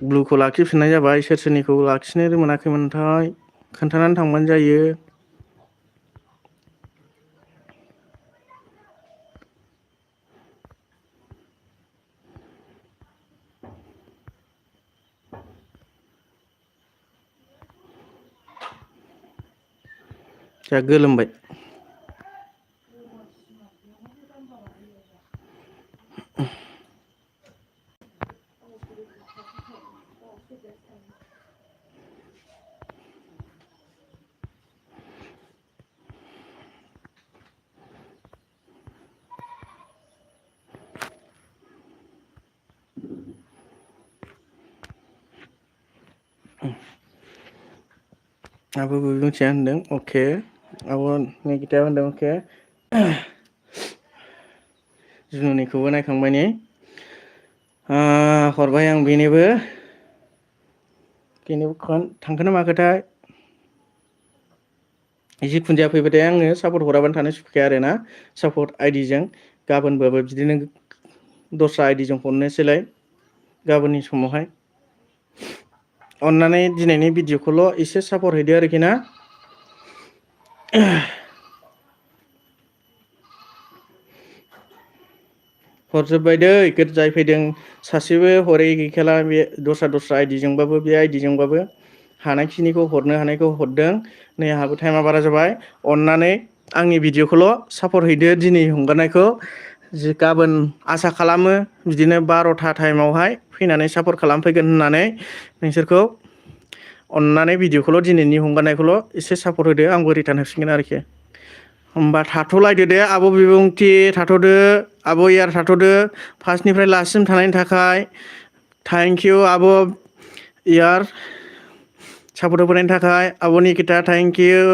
[SPEAKER 1] ब्लुखौ लाखिफिननाय जाबाय सोरनिखौ लाखिनो मोनाखैमोनथाय खोन्थानानै थांबानो जायो जा गोलोमबाय आब' बिबुंथिया होनदों अके आब' निगिताया होनदों अके जुनुनिखौबो नायखांबाय ने हरबाय आं बेनोबो थांखो ना माखोथाय जिखुनु जाया फैबाथाय आङो सापर्ट हराबानो थानो सुखुखाया आरोना सापर्ट आइडिजों गाबोनबाबो बिदिनो दस्रा आइडिजों हरनोसैलाय गाबोननि समावहाय अननानै दिनैनि भिडिअखौल' एसे सापर्ट हैदो आरोखि ना हरजोब्बाय दै जाय फैदों सासेबो हरै गैखाला बे दस्रा आइडिजोंबाबो बे आइडिजोंबाबो हानायखिनिखौ हरनो हानायखौ हरदों नै आंहाबो टाइमा बारा जाबाय अननानै आंनि भिडिअखौल' सापर्ट हैदो दिनै हंगारनायखौ गाबोन आसा खालामो बिदिनो 12था टाइमावहाय फैनानै सापर्ट खालामफैगोन होननानै नोंसोरखौ अननानै भिडिअखौल' दिनैनि हंगारनायखौल' एसे सापर्ट होदो आंबो रिटार्न होफिनगोन आरोखि होमबा थाथ'लायदो दे आब' बिबुंथि थाथ'दो आब' इयार थाथ'दो फार्स्टनिफ्राय लास्टसिम थानायनि थाखाय थेंक इउ आब' इयार सापर्ट होबोनायनि थाखाय आब' निकिता थेंक इउ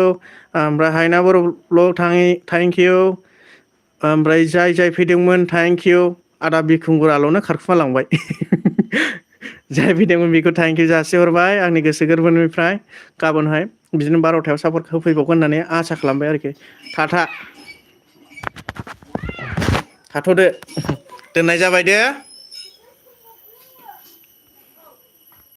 [SPEAKER 1] ओमफ्राय हायना बर' ब्लग थेंक इउ ओमफ्राय जाय फैदोंमोन थेंक इउ आदा बिखुंगुराल'नो खारखुमालांबाय जाय फैदोंमोन बेखौ थेंक इउ जासिहरबाय आंनि गोसो गोरबोनिफ्राय गाबोनहाय बिदिनो 12थायाव सापर्ट होफैबावगोन होननानै आसा खालामबाय आरोखि थाथ'दो दोननाय जाबाय दे